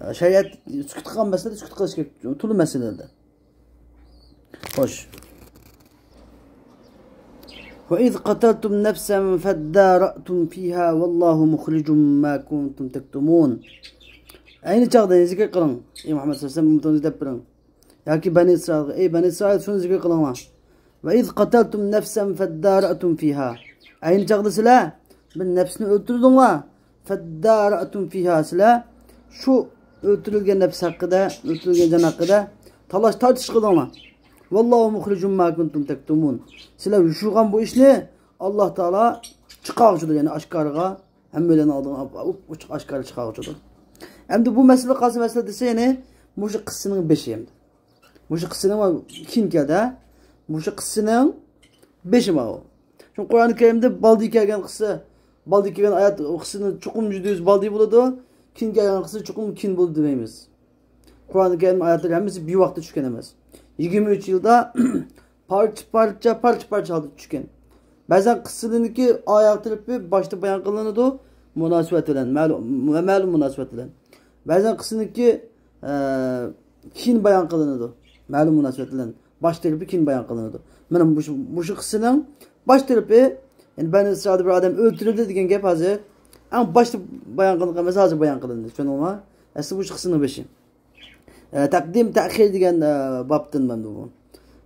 ئە، شەرىئەت سۈكۈت قىلغان مەسىلىدە سۈكۈت قىلىش كېرەك. تۈرلۈ مەسىلىلەردە. خوش. وإذ قتلتم نفسا فادارأتم فيها والله مخرج ما كنتم تكتمون. ئەينى چاغدا زىكىر قىلىڭ، ئەي مۇھەممەد سەللەللاھۇ ئەلەيھى ۋەسەللەم، ئۈممىتىڭىزگە دەپ بېرىڭ. ياكى بەنى ئىسرائىلغا، ئەي بەنى ئىسرائىل، شۇنى زىكىر قىلىڭلار. وإذ قتلتم نفسا فادارأتم فيها. ئەينى چاغدا سىلەر بىر نەپسنى ئۆلتۈردۈڭلار. فادارأتم فيها، سىلەر شۇ ئۆلتۈرۈلگەن نەپس ھەققىدە، ئۆلتۈرۈلگەن جان ھەققىدە تالاش تارتىش قىلدىڭلار. والله مخرج ما كنتم تكتمون. سىلەر يوشۇرغان بۇ ئىشنى ئاللا تائالا چىقارغۇچىدۇر، يەنى ئاشكارىغا، ھەممىلەرنىڭ ئالدىغا ئاپ-، ئاپ-، ئوچۇق ئاشكارا چىقارغۇچىدۇر. ئەمدى بۇ مەسىلە قايسى مەسىلە دېسە، يەنى مۇشۇ قىسسىنىڭ بېشى ئەمدى. مۇشۇ قىسسىنىڭ كېيىن كەلدى، ھە؟ مۇشۇ قىسسىنىڭ بېشى ماۋۇ. شۇ قۇرئان كەرىمدە بالدى كەلگەن قىسسا، بالدى كەلگەن ئايەت، ئۇ قىسسىنى چوقۇم يۈزدە يۈز بالدى بولىدۇ، كېيىن كەلگەن قىسسا چوقۇم كېيىن بولىدۇ دېمەيمىز. قۇرئان كەرىم ئايەتلىرى ھەممىسى بىر ۋاقىتتا چۈشكەن ئەمەس. يىگىرمە ئۈچ يىلدا پارچە-پارچە، پارچە-پارچە ھالدا چۈشكەن. بەزەن قىسسىلىرىنىڭكى ئاياغ تەرىپى باشتا بايان قىلىنىدۇ، مۇناسىۋەت بىلەن، مەلۇم، مەلۇم مۇناسىۋەت بىلەن. بەزەن قىسسىنىڭكى، ئە، كېيىن بايان قىلىنىدۇ، مەلۇم مۇناسىۋەت بىلەن. باش تەرىپى كېيىن بايان قىلىنىدۇ. مانا مۇشۇ، مۇشۇ قىسسىنىڭ باش تەرىپى، يەنى بەنى ئىسرائىلدا بىر ئادەم ئۆلتۈرۈلدى دېگەن گەپ ھازىر ئەڭ باشتا بايان قىلىنغان ئەمەس، ھازىر بايان قىلىندى. چۈشەندىڭلارمۇ؟ ئەسلى مۇشۇ قىسسىنىڭ بېشى. ئە، تەقدىم، تەخىر دېگەن، ئە، بابتىن مەندۇ بۇ.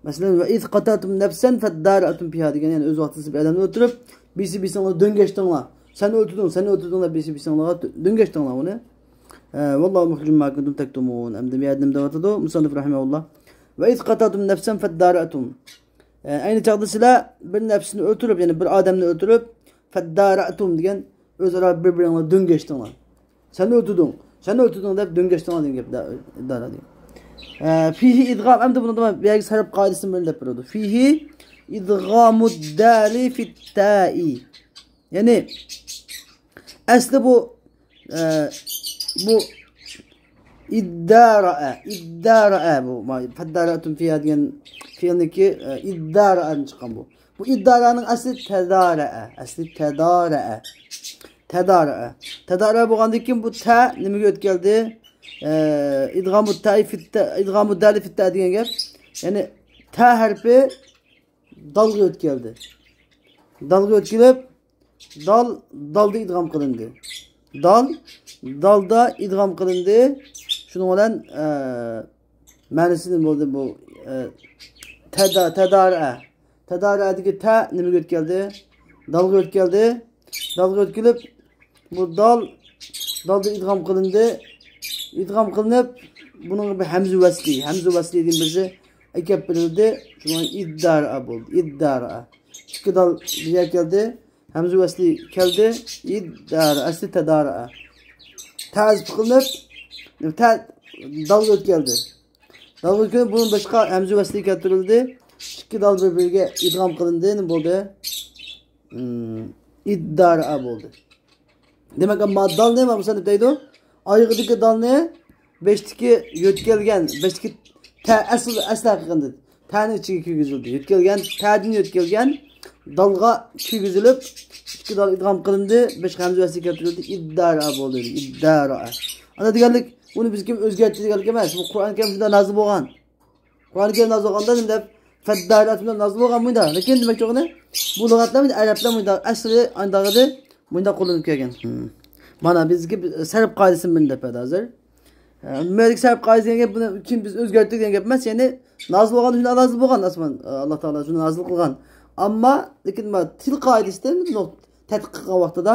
مەسىلەن، وإذ قتلتم نفسا فادارأتم فيها دېگەن، يەنى ئۆز ۋاقتىدا بىر ئادەمنى ئۆلتۈرۈپ، بىرسى بىرسىنىڭ دۆڭگەشتىڭلار. سەن ئۆلتۈردۈڭ، سەن ئۆلتۈردۈڭ دەپ بىرسى بىرسىنىڭغا دۆڭگەشتىڭلار ئۇنى. ئە، والله مخرج ما كنتم تكتمون. ئەمدى بۇ يەردە نېمە دەۋاتىدۇ؟ مۇسەننىپ رەھىمەھۇللا. وإذ قتلتم نفسا فادارأتم. ئە، ئەينى چاغدا سىلەر بىر نەپسنى ئۆلتۈرۈپ، يەنى بىر ئادەمنى ئۆلتۈرۈپ، فادارأتم دېگەن ئۆزئارا بىر-بىرىڭلار دۆڭگەشتىڭلار. سەن ئۆلتۈردۈڭ، سەن ئۆلتۈردۈڭ دەپ دۆڭگەشتىڭلار دېگەن گەپ، دا-، ئىدارە دېگەن. ئە، فيه إدغام، ئەمدى بۇنىڭدا بۇ يەرگە سەرپ قائىدىسىنى بىرنى دەپ بېرىدۇ. فيه إدغام الدال في التاء. يەنى، ئەسلى بۇ، ئە، بۇ ئىددارەئە، ئىددارەئە بۇ. ما-، فادارأتم فيها دېگەن فېئىلنىڭكى، ئە، ئىددارەئەدىن چىققان بۇ. بۇ ئىددارەنىڭ ئەسلى تەدارەئە، ئەسلى تەدارەئە. تەدارەئە. تەدارەئە بولغاندىن كېيىن بۇ تە نېمىگە ئۆتكەلدى؟ ئە، ئىدغامۇ تەئى فىت تە-، ئىدغامۇ دەلى فىت تە دېگەن گەپ. يەنى تە ھەرپى دالغا ئۆتكەلدى. دالغا ئۆتكىلىپ، دال، دالدا ئىدغام قىلىندى. دال، دالدا ئىدغام قىلىندى. شۇنىڭ بىلەن، ئە، مەنىسى نېمە بولدى بۇ؟ ئە، تەدا-، تەدارەئە. تەدارەئەدىكى تە نېمىگە ئۆتكەلدى؟ دالغا ئۆتكەلدى. دالغا ئۆتكىلىپ، بۇ دال، دالدا ئىدغام قىلىندى. ئىدغام قىلىنىپ، بۇنىڭغا بىر ھەمزە ۋەسلى، ھەمزە ۋەسلىدىن بىرسى ئەكەپ بېرىلدى. شۇڭا ئىددارەئە بولدى. ئىددارەئە. ئىككى دال بىر يەرگە كەلدى. ھەمزە ۋەسلى كەلدى. ئىددارە، ئەسلى تەدارەئە. تە ھەزپ قىلىنىپ، تە دالغا ئۆتكەلدى. دالغا ئۆتكەلدى، بۇنىڭ باشقا ھەمزە ۋەسلى كەلتۈرۈلدى. ئىككى دال بىر-بىرىگە ئىدغام قىلىندى. نېمە بولدى؟ ئىم، ئىددارەئە بولدى. دېمەك، ما دالنى ما مۇسەننىپ دەيدۇ. ئايىغىدىكى دالنى بېشىدىكى يۆتكەلگەن، بېشىدىكى تە ئەسلى، ئەسلى ھەقىقەتەن تەنىڭ ئىچىگە كىرگۈزۈلدى. يۆتكەلگەن، تەدىن يۆتكەلگەن دالغا كىرگۈزۈلۈپ، ئىككى دال ئىدغام قىلىندى، بەش ھەمزە ۋەسلى كەلتۈرۈلدى. ئىددارا بولدى، ئىددارا. ئانا دېگەنلىك، بۇنى بىز كىم ئۆزگەرتتى دېگەنلىك ئەمەس. بۇ قۇرئان كەرىم شۇنداق نازىل بولغان. قۇرئان كەرىم نازىل بولغاندا نېمە دەپ؟ فەددارىئاتى بىلەن نازىل بولغان بۇنداق. لېكىن دېمەكچى بولغىنى، بۇ لۇغەتلەر ئەرەبلەر بۇنداق ئەسلى ئانداغىدى، بۇنداق قوللىنىپ كەلگەن. مانا بىزگە سەرپ قائىدىسىنى بىلدى دەپ بەردى ھازىر. ئە، مەلىك سەرپ قائىدىسى دېگەن گەپ، بۇنى كېيىن بىز ئۆزگەرتتۇق دېگەن گەپ ئەمەس. يەنى نازىل بولغان شۇنداق نازىل بولغان ئاسمان، ئە، ئاللا تائالا شۇنى نازىل قىلغان. ئەمما لېكىن ما تىل قائىدىسىدە تەتقىق قىلغان ۋاقتىدا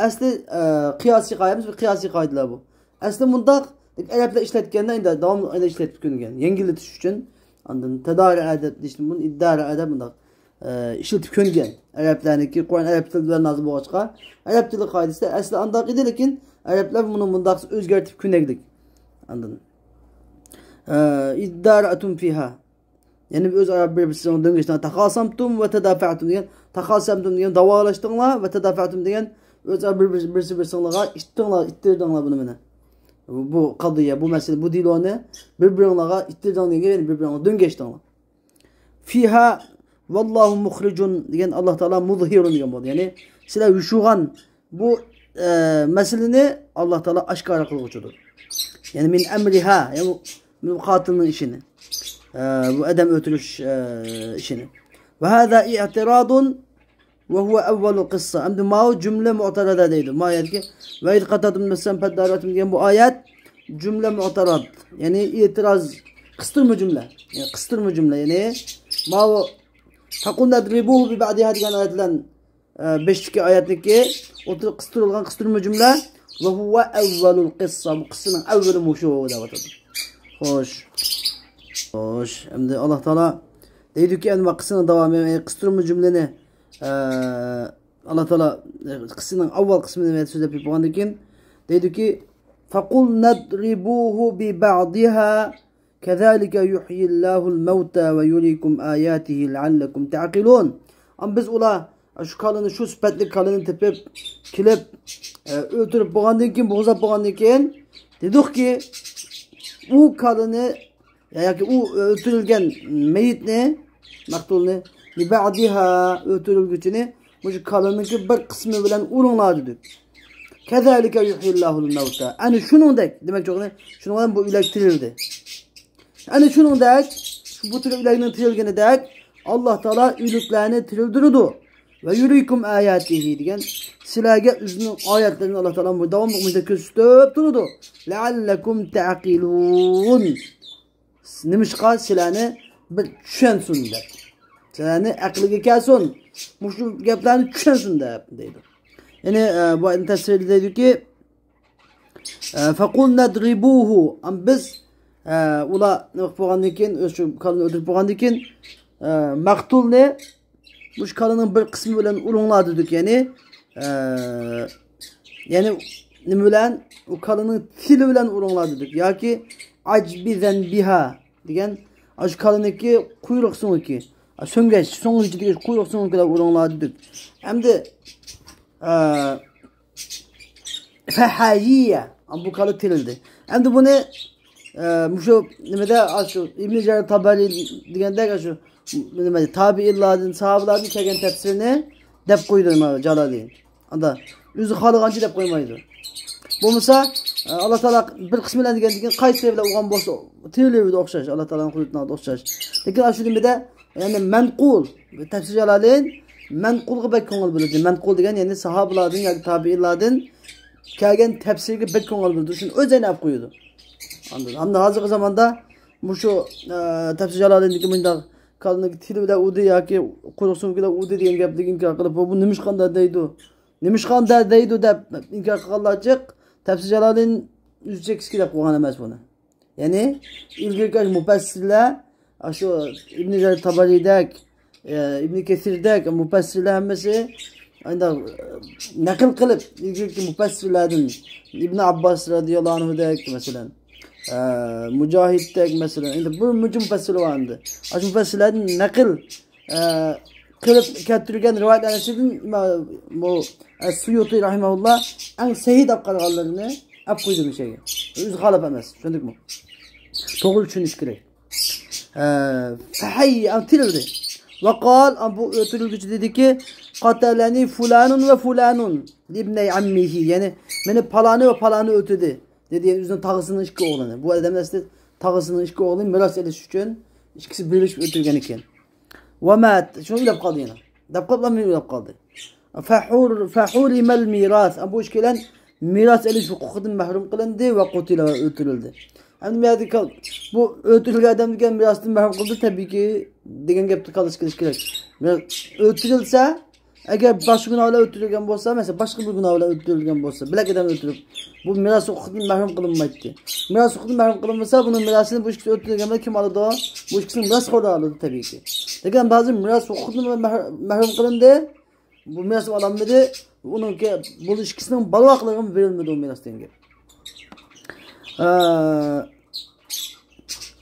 ئەسلى، ئە، قىياسىي قائىدە ئەمەس، بۇ قىياسىي قائىدىلەر بۇ. ئەسلى مۇنداق ئەرەبلەر ئىشلەتكەندە، ئەمدى داۋاملىق ئەمدى ئىشلەتكەن كۆنگەن. يەڭگىللىتىش ئۈچۈن. ئاندىن تەدارىئە دەپ دېيىشتىن بۇرۇن ئىددارىئە دەپ مۇنداق، ئە، ئىشلىتىپ كۆنگەن. ئەرەبلەرنىڭكى قۇرئان ئەرەب تىلى بىلەن نازىل بولغاچقا، ئەرەب تىلى قائىدىسىدە ئەسلى ئانداق ئىدى، لېكىن ئەرەبلەر بۇنى مۇنداق ئۆزگەرتىپ كۆنەكلىك. ئاندىن، ئە، ئىددارەتۇم فىھا. يەنى ئۆزئارا بىر-، بىرسىنىڭ دۆڭگەشتىڭلار. تاخاسامتۇم ۋە تەدافەتۇم دېگەن، تاخاسامتۇم دېگەن داۋالاشتىڭلار ۋە تەدافەتۇم دېگەن ئۆزئارا بىر-، بىر-، بىرسى بىرسىڭلارغا ئىتتىڭلار، ئىتتىردىڭلار بۇنى مېنى. بۇ، بۇ قەزىيە، بۇ مەسىلە، بۇ دېلونى بىر-بىرىڭلارغا ئىتتىردىڭ دېگەن، يەنى بىر-بىرىڭلارغا دۆڭگەشتىڭلار. فىھا ۋاللاھۇ مۇخرىجۇن دېگەن، ئاللا تائالا مۇزھىرۇن دېگەن بولدى. يەنى سىلەر يوشۇرغان بۇ، ئە، مەسىلىنى ئاللا تائالا ئاشكارا قىلغۇچىدۇر. يەنى مىن ئەمرىھا، يەنى بۇ قاتىلنىڭ ئىشىنى. ئە، بۇ ئادەم ئۆلتۈرۈش، ئە، ئىشىنى. ۋە ھازا ئىئتىرادۇن ۋە ھۇۋە ئەۋۋەلۇل قىسسا. ئەمدى ماۋۇ جۈملە مۇئتەرەدە دەيدۇ. ما يەردىكى ۋە ئىز قاتاتۇم نەفسەن فەددارەتۇم دېگەن بۇ ئايەت جۈملە مۇئتەرەد. يەنى ئېتىراز، قىستۇرما جۈملە. يەنى قىستۇرما جۈملە. يەنى ماۋۇ فەقۇل نەدرىبۇھۇ بىبەئدىھا دېگەن ئايەت بىلەن، ئە، بېشىدىكى ئايەتنىڭكى ئوتتۇرا قىستۇرۇلغان قىستۇرما جۈملە. ۋە ھۇۋە ئەۋۋەلۇل قىسسا. بۇ قىسسىنىڭ ئەۋۋىلى مۇشۇ دەۋاتىدۇ. خوش. خوش. ئەمدى ئاللا تائالا دەيدۇكى، ئەمدى ما قىسسىنىڭ داۋامى، يەنى قىستۇرما جۈملىنى، ئە، ئاللا تائالا، ئە، قىسسىنىڭ ئاۋۋال قىسمىنى سۆزلەپ بولغاندىن كېيىن دەيدۇكى، فەقۇل نەدرىبۇھۇ بىبەئدىھا كەزالىكە يۇھيىللاھۇل مەۋتە ۋە يۇرىكۇم ئاياتىھى لەئەللەكۇم تەئقىلۇن. ئەمما بىز ئۇلار شۇ كالىنى، شۇ سۈپەتلىك كالىنى تېپىپ كېلىپ، ئە، ئۆلتۈرۈپ بولغاندىن كېيىن، بوغۇزلاپ بولغاندىن كېيىن دېدۇقكى، ئۇ كالىنى يا-، ياكى ئۇ ئۆلتۈرۈلگەن مېيىتنى، مەقتۇلنى، بىبەئدىھا، ئۆلتۈرۈلگۈچىنى مۇشۇ كالىنىڭكى بىر قىسمى بىلەن ئۇرۇڭلار دېدۇق. كەزالىكە يۇھيىللاھۇل مەۋتە. ئەنە شۇنىڭدەك، دېمەكچى بولغىنى، شۇنىڭ بىلەن بۇ ئۆلەك تىرىلدى. ئەنە شۇنىڭدەك، شۇ بۇ تۈر ئۆلەكنىڭ تىرىلگىنىدەك، ئاللا تائالا ئۆلۈكلەرنى تىرىلدۈرىدۇ. ۋە يۇرىكۇم ئاياتىھى دېگەن، سىلەرگە ئۆزىنىڭ ئايەتلىرىنى ئاللا تائالا داۋاملىق مۇشۇنداق كۆرسىتىپ تۇرىدۇ. لەئەللەكۇم تەئقىلۇن. نېمىشقا سىلەرنى بىر چۈشەنسۇن دەپ. سىلەرنى ئەقلىگە كەلسۇن. مۇشۇ گەپلەرنى چۈشەنسۇن دەپ دەيدۇ. يەنى، ئە، بۇ ئايەتنىڭ تەپسىرىدە دەيدۇكى، ئە، فەقۇل نەدرىبۇھۇ. ئەم بىز، ئە، ئۇلار نېمە قىلىپ بولغاندىن كېيىن، ئۆز شۇ كالىنى ئۆلتۈرۈپ بولغاندىن كېيىن، ئە، مەقتۇلنى مۇشۇ كالىنىڭ بىر قىسمى بىلەن ئۇرۇڭلار دېدۇق، يەنى، ئە، يەنى نېمە بىلەن؟ ئۇ كالىنىڭ تىلى بىلەن ئۇرۇڭلار دېدۇق. ياكى ئەجبىزەن بىھا دېگەن، ئاشۇ كالىنىڭكى قۇيرۇق سۆڭىكى، سۆڭگەچ، سۆڭگىچىدىكى قۇيرۇق سۆڭىكى بىلەن ئۇرۇڭلار دېدۇق. ئەمدى، ئە، فەھەييە. بۇ كالا تىرىلدى. ئەمدى بۇنى، ئە، مۇشۇ نېمىدە، ئاشۇ ئىبن جەرىر تابەرى دېگەندەك، ئاشۇ نېمە، تابىئىنلاردىن، ساھابىلاردىن كەلگەن تەپسىرنى دەپ قويدى مانا جالالىن. ئاندا ئۆزى خالىغانچە دەپ قويمايدۇ. بولمىسا، ئە، ئاللا تائالا بىر قىسمى بىلەن دېگەندىن كېيىن قايسى بىلەن ئۇرغان بولسا، تىرىلىۋېرىدۇ ئوخشاش، ئاللا تائالانىڭ قۇدرىتىنىڭ ئالدىدا ئوخشاش. لېكىن ئاشۇ نېمىدە، يەنى مەنقۇل، تەپسىر جالالىن مەنقۇلغا بەك كۆڭۈل بۆلىدۇ. مەنقۇل دېگەن، يەنى ساھابىلاردىن ياكى تابىئىنلاردىن كەلگەن تەپسىرگە بەك كۆڭۈل بۆلىدۇ. شۇنى ئۆز يەنە ئەپ قويىدۇ. ئاندىن، ھەمدە ھازىرقى زاماندا مۇشۇ، ئە، تەپسىر جالالىندىكى مۇنداق كالىنىڭ تىلى بىلەن ئۇردى ياكى قۇرۇق سۆڭىكى بىلەن ئۇردى دېگەن گەپلىك ئىنكار قىلىپ، بۇ، بۇ نېمىشقانداق دەيدۇ، نېمىشقانداق دەيدۇ دەپ ئىنكار قىلغانلار جىق. تەپسىر جالالىن ئۆزى چېكىسكى دەپ قويغان ئەمەس بۇنى. يەنى ئىلگىرىكى مۇپەسسىرلەر، ئاشۇ ئىبن جەرىر تابەرىدەك، ئە، ئىبن كەسىردەك مۇپەسسىرلەر ھەممىسى ئانداق، ئە، نەقىل قىلىپ، ئىلگىرىكى مۇپەسسىرلەردىن، ئىبن ئابباس رەزىياللاھۇ ئەنھۇدەك، مەسىلەن، ئە، مۇجاھىدتەك، مەسىلەن، ئەمدى بىر مۇنچە مۇپەسسىر بار ئەمدى. ئاشۇ مۇپەسسىرلەردىن نەقىل، ئە، قىلىپ كەلتۈرگەن رىۋايەتلەرنىڭ ئىچىدىن ئىمام بۇ ئەس-سۇيۇتى رەھىمەھۇللا ئەڭ سەھىھ دەپ قارىغانلىرىنى ئەپ قويدۇم شەيگە. ئۆزى خالاپ ئەمەس، چۈشەندۇقمۇ؟ توغرا چۈشىنىش كېرەك. ئە، فەھەييە، ئەم، تىرىلدى. ۋەقال، ئەم، بۇ ئۆلتۈرۈلگۈچى دېدىكى، قاتەلەنى فۇلانۇن ۋە فۇلانۇن لىبنەي ئەممىھى، يەنى مېنى پالانى ۋە پالانى ئۆلتۈردى، دېدى. يەنى ئۆزىنىڭ تاغىسىنىڭ ئىككى ئوغلىنى. بۇ ئادەم ئەسلى تاغىسىنىڭ ئىككى ئوغلىنى مىراس ئېلىش ئۈچۈن ئىككىسى بىرلىشىپ ئۆلتۈرگەن ئىكەن. ۋەمات، شۇ ئۆلۈپ قالدى يەنە. دەپ قاپلا ئۆلۈپ قالدى. فەھۇر-، فەھۇرىمەل مىراس. بۇ ئىككىلەن مىراس ئېلىش ھوقۇقىدىن مەھرۇم قىلىندى ۋە قۇتىلە ۋە ئۆلتۈرۈلدى. ئەمدى بۇ يەردە كال-، بۇ ئۆلتۈرۈلگەن ئادەم دېگەن مىراستىن مەھرۇم قىلدى، تەبىئىيكى، دېگەن گەپنى قالدۇرۇش كېلىش كېرەك. مىراس ئۆلتۈرۈلسە، ئەگەر باشقا گۇناھ بىلەن ئۆلتۈرۈلگەن بولسا، مەسىلەن، باشقا بىر گۇناھ بىلەن ئۆلتۈرۈلگەن بولسا، بىلەك ئادەم ئۆلتۈرۈپ، بۇ مىراس ھوقۇقىدىن مەھرۇم قىلىنمايتتى. مىراس ھوقۇقىدىن مەھرۇم قىلىنمىسا، بۇنىڭ مىراسىنى بۇ ئىككىسى ئۆلتۈرگەن بىلەن كىم ئالىدۇ؟ بۇ ئىككىسىنىڭ مىراسخورلىرى ئالىدۇ، تەبىئىيكى. لېكىن ھازىر مىراس ھوقۇقىدىن مەھر-، مەھرۇم قىلىندى. بۇ مىراس ئالالمىدى. ئۇنىڭكى، بۇ ئىككىسىنىڭ بالىلىرىغا بېرىلمىدى ئۇ مىراس دېگەن گەپ. ئە،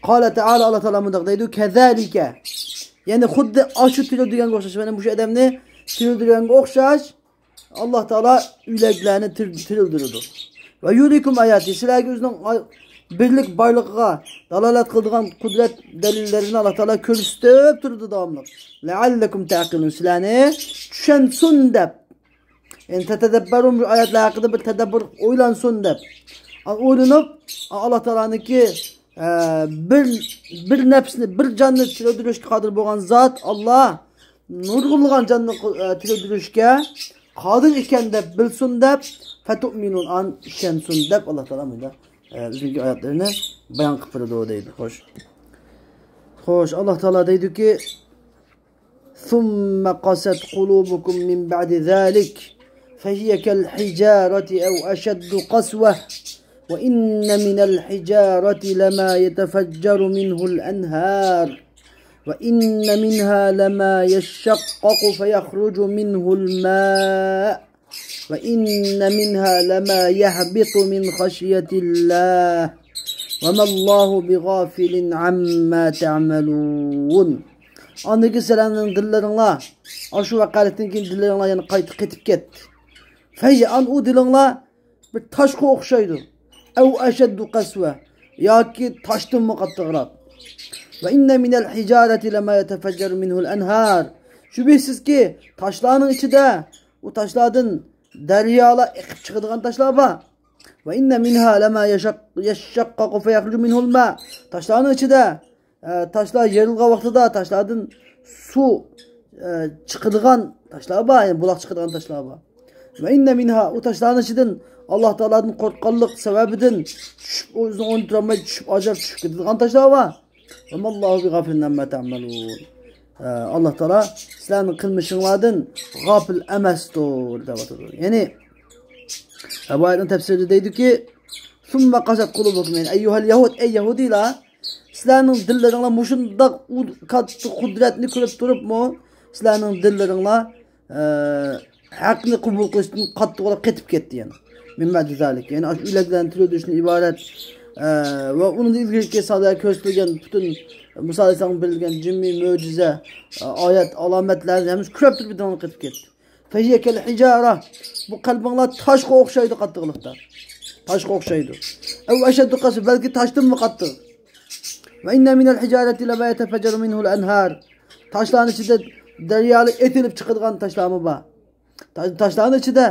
قال تائالا، ئاللا تائالا مۇنداق دەيدۇ، كەزالىكە. يەنى خۇددى ئاشۇ تىرىلدۈرگەنگە ئوخشاش، مانا مۇشۇ ئادەمنى تىرىلدۈرگەنگە ئوخشاش، ئاللا تائالا ئۆلەكلەرنى تىر-، تىرىلدۈرىدۇ. ۋە يۇرىكۇم ئاياتى، سىلەرگە ئۆزىنىڭ ئاي-، بىرلىك بارلىقىغا دالالەت قىلىدىغان قۇدرەت دەلىللىرىنى ئاللا تائالا كۆرسىتىپ تۇرىدۇ داۋاملىق. لەئەللەكۇم تەقىلۇن، سىلەرنى چۈشەنسۇن دەپ. يەنى تەتەدەببەرۇن، بۇ ئايەتلەر ھەققىدە بىر تەدەببۇر ئويلانسۇن دەپ. ئا، ئويلىنىپ، ئا، ئاللا تائالانىڭكى، ئە، بىر، بىر نەپسنى، بىر جاننى تىرىلدۈرۈشكە قادىر بولغان زات ئاللا نۇرغۇنلىغان جاننى، ئە، تىرىلدۈرۈشكە قادىر ئىكەن دەپ بىلسۇن دەپ، فەتۇئمىنۇن، ئان ئىشەنسۇن دەپ ئاللا تائالا بۇنداق، ئە، ئۆزىنىڭكى ئايەتلىرىنى بايان قىلىپ بېرىدۇ دەيدۇ. خوش. خوش، ئاللا تائالا دەيدۇكى، ثم قست قلوبكم من بعد ذلك فهي كالحجارة أو أشد قسوة وإن من الحجارة لما يتفجر منه الأنهار وإن منها لما يشقق فيخرج منه الماء وإن منها لما يهبط من خشية الله وما الله بغافل عما تعملون. ئاندىن كېيىن سىلەرنىڭ دىللىرىڭلار، ئاشۇ ۋەقەلىكتىن كېيىن دىللىرىڭلار يەنە قايتا قېتىپ كەتتى. فەيئان، ئۇ دىلىڭلار بىر تاشقا ئوخشايدۇ. ئەۋ ئەشەددۇ قەسۋە، ياكى تاشتىنمۇ قاتتىقراق. ۋە ئىننە مىنەل ھىجارەتى لەما يەتەفەججەرۇ مىنھۇل ئەنھار. شۈبھىسىزكى، تاشلارنىڭ ئىچىدە، ئۇ تاشلاردىن دەريالار ئېقىپ چىقىدىغان تاشلار بار. ۋە ئىننە مىنھا لەما يەشەق-، يەششەققەقۇ فەيەخرۇجۇ مىنھۇل ما. تاشلارنىڭ ئىچىدە، ئە، تاشلار يېرىلغان ۋاقتىدا تاشلاردىن سۇ، ئە، چىقىدىغان تاشلار بار، يەنى بۇلاق چىقىدىغان تاشلار بار. ۋە ئىننە مىنھا، ئۇ تاشلارنىڭ ئىچىدىن ئاللا تائالادىن قورققانلىق سەۋەبىدىن چۈشۈپ، ئۆزىنى ئورنىدا تۇرالماي چۈشۈپ، ئاجراپ چۈشۈپ كېتىدىغان تاشلار بار. ۋە ماللاھۇ بىغافىلىن ئەمما تەئمەلۇن. ئە، ئاللا تائالا سىلەرنىڭ قىلمىشىڭلاردىن غاپىل ئەمەستۇر، دەۋاتىدۇ. يەنى، ئە، بۇ ئايەتنىڭ تەپسىرىدە دەيدۇكى، ثم قست قلوبكم، يەنى، أيها اليهود، ئەي يەھۇدىيلار، سىلەرنىڭ دىللىرىڭلار مۇشۇنداق ئۇ-، كاتتا قۇدرەتنى كۆرۈپ تۇرۇپمۇ، سىلەرنىڭ دىللىرىڭلار، ئە، ھەقنى قوبۇل قىلىشتىن قاتتىق بولۇپ قېتىپ كەتتى يەنە. مىن بەئدى زالىك. يەنى ئاشۇ ئۆلەكلەرنى تىرىلدۈرۈشتىن ئىبارەت، ئە، ۋە ئۇنىڭدىن ئىلگىرىكى سادە كۆرسىتىلگەن پۈتۈن مۇسا ئەلەيھىسسالامغا بېرىلگەن جىممىي مۆجىزە، ئە، ئايەت، ئالامەتلەرنى ھەممىسى كۆرۈپ تۇرۇپ دىلىڭلار قېتىپ كەتتى. فەھىيە كەل ھىجارە. بۇ قەلبىڭلار تاشقا ئوخشايدۇ قاتتىقلىقتا. تاشقا ئوخشايدۇ. ئەۋ ئەشەددۇ قەسۋە، بەلكى تاشتىنمۇ قاتتىق. ۋە ئىننە مىنەل ھىجارەتى لەما يەتەفەججەرۇ مىنھۇل ئەنھار. تاشلارنىڭ ئىچىدە دەريالار ئېتىلىپ چىقىدىغان تاشلارمۇ بار. تا-، تاشلارنىڭ ئىچىدە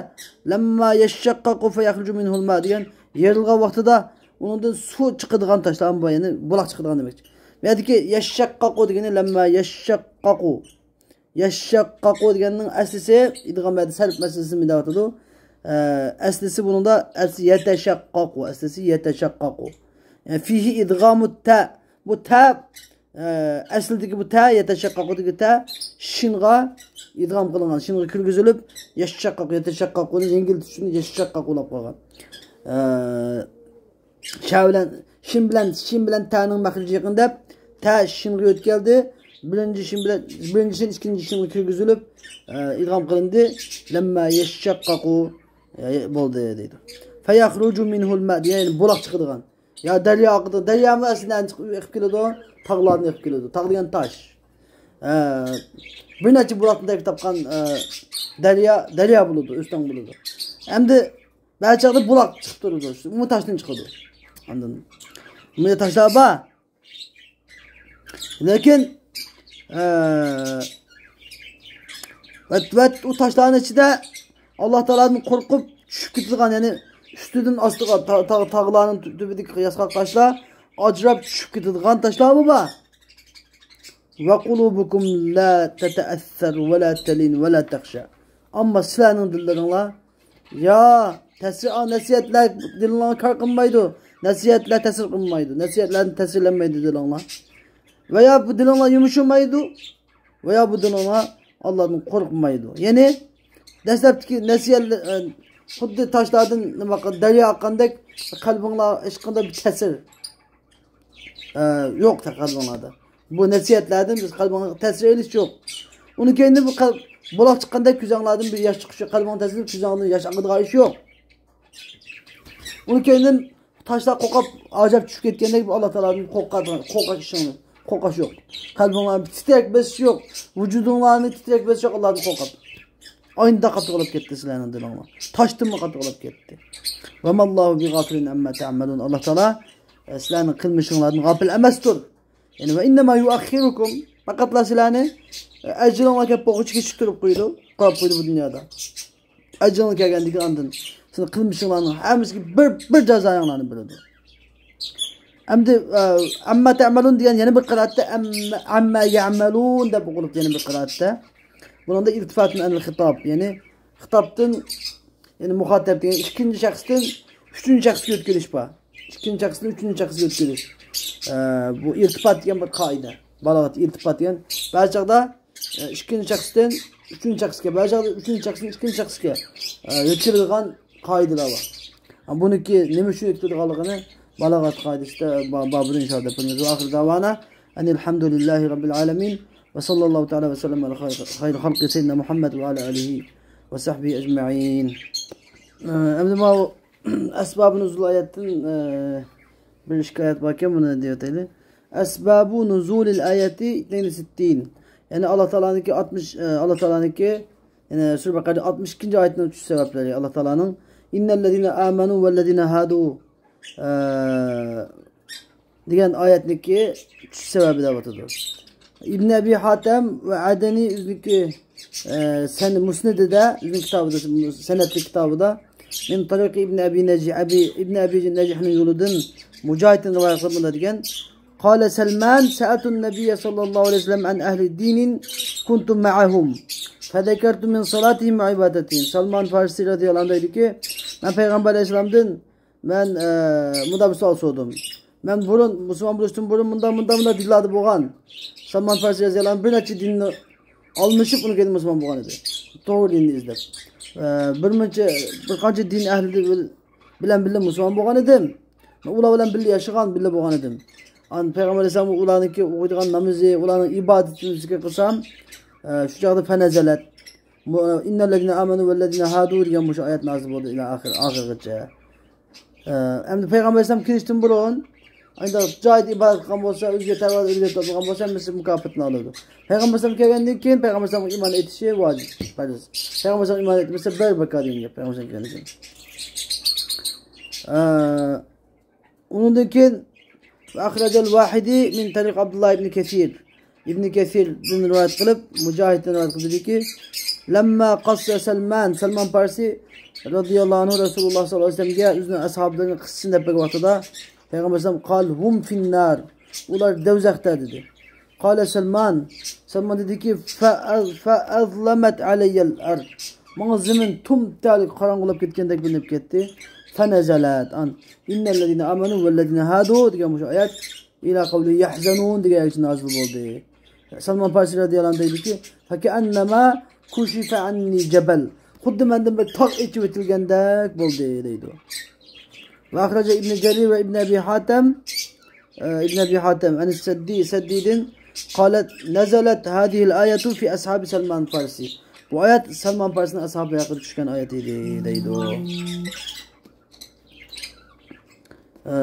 لەمما يەششەققەقۇ فەيەخرۇجۇ مىنھۇل ما دېگەن يېرىلغان ۋاقتىدا ئۇنىڭدىن سۇ چىقىدىغان تاشلارمۇ بار، يەنى بۇلاق چىقىدىغان دېمەكچى. بۇ يەردىكى يەششەققەقۇ دېگىنى لەمما يەششەققەقۇ. يەششەققەقۇ دېگەننىڭ ئەسلىسى، ئىدغام بەدە سەرپ مەسىلىسى مۇنداق ئاتىدۇ. ئە، ئەسلىسى بۇنىڭدا، ئەسلى يەتەشەققەقۇ، ئەسلىسى يەتەشەققەقۇ. يەنى فىھى ئىدغامۇت تە. بۇ تە، ئە، ئەسلىدىكى بۇ تە، يەتەشەققەقۇدىكى تە، شىنغا ئىدغام قىلىنغان، شىنغا كىرگۈزۈلۈپ، يەششەققەقۇ، يەتەشەققەقۇنى يەڭگىللىتىش ئۈچۈن يەششەققەقۇ بولۇپ قالغان. ئە، شە بىلەن، شىن بىلەن، شىن بىلەن تەنىڭ مەخرىجى يېقىن دەپ، تە شىنغا يۆتكەلدى. بىرىنچى شىن بىلەن، بىرىنچى شىن ئىككىنچى شىنغا كىرگۈزۈلۈپ، ئە، ئىدغام قىلىندى. لەمما يەششەققەقۇ، ئە، بولدى دەيدۇ. فەيەخرۇجۇ مىنھۇل ما دېگەن، يەنى بۇلاق چىقىدىغان. يا دەريا ئاقىدۇ. دەريامۇ ئەسلىدە نەدىن چىقىپ ئېقىپ كېلىدۇ؟ تاغلاردىن ئېقىپ كېلىدۇ. تاغ دېگەن تاش. ئە، بىر نەچچە بۇلاقتىن تەركىب تاپقان، ئە، دەريا، دەريا بولىدۇ، ئۆستەڭ بولىدۇ. ئەمدى بەزى چاغدا بۇلاق چىقىپ تۇرىدۇ. ئۇمۇ تاشتىن چىقىدۇ. ئاندىن. بۇنداق تاشلار بار. لېكىن، ئە، ۋەت، ۋەت ئۇ تاشلارنىڭ ئىچىدە ئاللا تائالادىن قورقۇپ چۈشۈپ كېتىدىغان، يەنى ئۈستىدىن ئاستىغا تا-، تا-، تاغلارنىڭ تۈ-، تۈۋىدىكى ياسقاق تاشلار ئاجراپ چۈشۈپ كېتىدىغان تاشلارمۇ بار. وقلوبكم لا تتأثر ولا تلين ولا تخشع. ئەمما سىلەرنىڭ دىللىرىڭلار، يا، تەسىر، ئا، نەسىھەتلەر دىلىڭلارغا كار قىلمايدۇ. نەسىھەتلەر تەسىر قىلمايدۇ. نەسىھەتلەردىن تەسىرلەنمەيدۇ دىلىڭلار. ۋە يا بۇ دىلىڭلار يۇمشىمايدۇ. ۋە يا بۇ دىلىڭلار ئاللادىن قورقمايدۇ. يەنى دەسلەپتىكى نەسىھەتلەر، ئە، خۇددى تاشلاردىن نېمە قىل-، دەريا ئاققاندەك قەلبىڭلار ھېچقانداق بىر تەسىر، ئە، يوق قەلبىڭلاردا. بۇ نەسىھەتلەردىن بىز قەلبىڭلارغا تەسىر ئېلىش يوق. ئۇنىڭ كەينىدىن بۇ قەلب بۇلاق چىققاندەك كۆزۈڭلاردىن بىر ياش چىقىشى، قەلبىڭ تەسىر، كۆزۈڭدىن ياش ئاقىدىغان ئىش يوق. ئۇنىڭ كەينىدىن تاشلار قورقۇپ ئاجاپ چۈشۈپ كەتكەندەك، بۇ ئاللا تائالادىن قورققان، قورقاش ئىشىڭ، قورقاش يوق. قەلبىڭلارنى تىترەك بېسىش يوق. ۋۇجۇدۇڭلارنى تىترەك بېسىش يوق، ئاللادىن قورقۇپ. ئاينىدا قاتتىق بولۇپ كەتتى سىلەرنىڭ دىلىڭلار. تاشتىنمۇ قاتتىق بولۇپ كەتتى. ۋەمەللاھۇ بىغافىلىن ئەمما تەئمەلۇن. ئاللا تائالا، ئە، سىلەرنىڭ قىلمىشىڭلاردىن غاپىل ئەمەستۇر. يەنى ۋە ئىننەما يۇئەخخىرۇكۇم. پەقەتلا سىلەرنى، ئە، ئەجىلىڭلار كەپ بولغۇچە كېچىكتۈرۈپ قويىدۇ. قويۇپ قويىدۇ بۇ دۇنيادا. ئەجىلىڭ كەلگەندىن كېيىن ئاندىن سېنىڭ قىلمىشىڭلارنىڭ ھەممىسىگە بىر، بىر جازايىڭلارنى بېرىدۇ. ئەمدى، ئە، ئەمما تەئمەلۇن دېگەن يەنە بىر قىرائەتتە ئەمما، ئەمما يەمەلۇن دەپ ئوقۇلۇپتۇ يەنە بىر قىرائەتتە. بۇنىڭدا ئىلتىپاتۇن ئەنىل خىتاب، يەنى خىتابتىن، يەنى مۇخاتەبتىن، يەنى ئىككىنچى شەخستىن ئۈچىنچى شەخسكە ئۆتكۈزۈش بار. ئىككىنچى شەخستىن ئۈچىنچى شەخسكە ئۆتكۈزۈش. ئە، بۇ ئىلتىپات دېگەن بىر قائىدە. بالاغەت ئىلتىپات دېگەن. بەزى چاغدا ئىككىنچى شەخستىن ئۈچىنچى شەخسكە، بەزى چاغدا ئۈچىنچى شەخستىن ئىككىنچى شەخسكە، ئە، يۆتكىلىدىغان قائىدىلەر بار. بۇنىڭكى نېمە ئۈچۈن يۆتكىلىدىغانلىقىنى بالاغەت قائىدىسىدە با-، بار بىر ئىنشائاللا. ۋە ئاخىر داۋانا ئەنىل ھەمدۇلىللاھى رەببىل ئالەمىن. ۋە ساللاللاھۇ تائالا ۋە سەللەم ئەلا خەير، خەير خەلقى سەييىدىنا مۇھەممەد ۋە ئەلا ئالىھى ۋە سەھبىھى ئەجمەئىن. ئە، ئەمدى ماۋۇ ئەسبابۇ نۇزۇل ئايەتتىن، ئە، بىر ئىككى ئايەت باركەن، بۇنى دېيىۋېتەيلى. ئەسبابۇ نۇزۇلىل ئايەتى ئىتنەينى سىتتىن. يەنى ئاللا تائالانىڭكى ئاتمىش، ئە، ئاللا تائالانىڭكى، يەنى سۈرە بەقەرە ئاتمىش ئىككىنچى ئايەتنىڭ چۈشۈش سەۋەبلىرى. ئاللا تائالانىڭ ئىننەللەزىنە ئامەنۇ ۋەللەزىنە ھادۇ، ئە، دېگەن ئايەتنىڭكى چۈشۈش سەۋەبى دەۋاتىدۇ. ئىبن ئەبى ھاتەم ۋە ئەدەنى ئۆزىنىڭكى، ئە، سەن-، مۇسنىدىدا، ئۆزىنىڭ كىتابىدا، سەنەدلىك كىتابىدا، من طريق ابن أبي نجيح، أبي، ابن أبي نجيحنىڭ يولىدىن مۇجاھىدتىن رىۋايەت قىلىپ مۇنداق دېگەن: قال سلمان سألت النبي صلى الله عليه وسلم عن أهل دين كنت معهم فذكرت من صلاتهم وعبادتهم. سالمان فارسى رەزىياللاھۇ ئەنھۇ دەيدىكى، مەن پەيغەمبەر ئەلەيھىسسالامدىن مەن، ئە، مۇنداق بىر سوئال سورىدىم. مەن بۇرۇن، مۇسۇلمان بولۇشتىن بۇرۇن مۇنداق، مۇنداق، مۇنداق دىنلاردا بولغان. سالمان فارسى رەزىياللاھۇ ئەنھۇ بىر نەچچە دىننى ئالمىشىپ، ئۇنىڭ كەينىدىن مۇسۇلمان بولغان ئىدى. توغرا دىننى ئىزدەپ. ئە، بىر مۇنچە، بىر قانچە دىن ئەھلى بىل-، بىلەن بىللە مۇسۇلمان بولغان ئىدىم. ئۇلار بىلەن بىللە ياشىغان، بىللە بولغان ئىدىم. ئان پەيغەمبەر ئەلەيھىسسالام ئۇلارنىڭكى ئوقۇيدىغان نامىزى، ئۇلارنىڭ ئىبادىتىنى زىكىر قىلسام، ئە، شۇ چاغدا فەنەزەلەت. مۇ-، ئىننەللەزىنە ئامەنۇ ۋەللەزىنە ھادۇ دېگەن مۇشۇ ئايەت نازىل بولدى، ئىلە ئاخىر، ئاخىرغىچە. ئە، ئەمدى پەيغەمبەر ئەلەيھىسسالام كېلىشتىن بۇرۇن، ئەمدى جايىدا ئىبادەت قىلغان بولسا، ئۆزىگە تەۋە ئۆزىگە تۇتۇلغان بولسا، ھەممىسى مۇكاپاتنى ئالىدۇ. پەيغەمبەر ئەلەيھىسسالام كەلگەندىن كېيىن پەيغەمبەر ئەلەيھىسسالامغا ئىمان ئېيتىشى ۋاجىپ، پەرز. پەيغەمبەر ئەلەيھىسسالامغا ئىمان ئېيتمىسا، بەر بىكار دېگەن گەپ پەيغەمبەر ئەلەيھىسسالام كەلگەندىن كېيىن. ئە، ئۇنىڭدىن كېيىن، وأخرج الواحدي من طريق عبد الله بن كثير. ئىبن كەسىردىن رىۋايەت قىلىپ، مۇجاھىدتىن رىۋايەت قىلدىكى، لما قص سلمان، سلمان پارسى رەزىياللاھۇ ئەنھۇ رەسۇلۇللاھ سەللەللاھۇ ئەلەيھى ۋەسەللەمگە ئۆزىنىڭ ئەسھابلىرىنى قىسسىسىنى دەپ بەرگەن ۋاقتىدا، پەيغەمبەر ئەلەيھىسسالام، قال هم في النار، ئۇلار دوزاختا دېدى. قال سلمان، سلمان دېدىكى، فأظلمت علي الأرض، ماڭا زېمىن تۇمتەلىك قاراڭغۇلاپ كەتكەندەك بىلىنىپ كەتتى. فنزلت، ئان، إن الذين آمنوا والذين هادوا دېگەن مۇشۇ ئايەت، إلى قوله يحزنون دېگەن ئايەت نازىل بولدى. سالمان پارسى رەزىياللاھۇ ئەنھۇ دەيدىكى، فكأنما كشف عني جبل، خۇددى مەندىن بىر تاغ ئېچىۋېتىلگەندەك بولدى دەيدۇ. وأخرج ابن جرير وابن أبي حاتم، ئە، ئىبن ئەبى ھاتەم، ئەن سەددى، سەددىدىن، قالت نزلت هذه الآية في أصحاب سلمان الفارسي. بۇ ئايەت سالمان پارسىنىڭ ئەسھابلىرى ھەققىدە چۈشكەن ئايەت ئىدى دەيدۇ. ئە،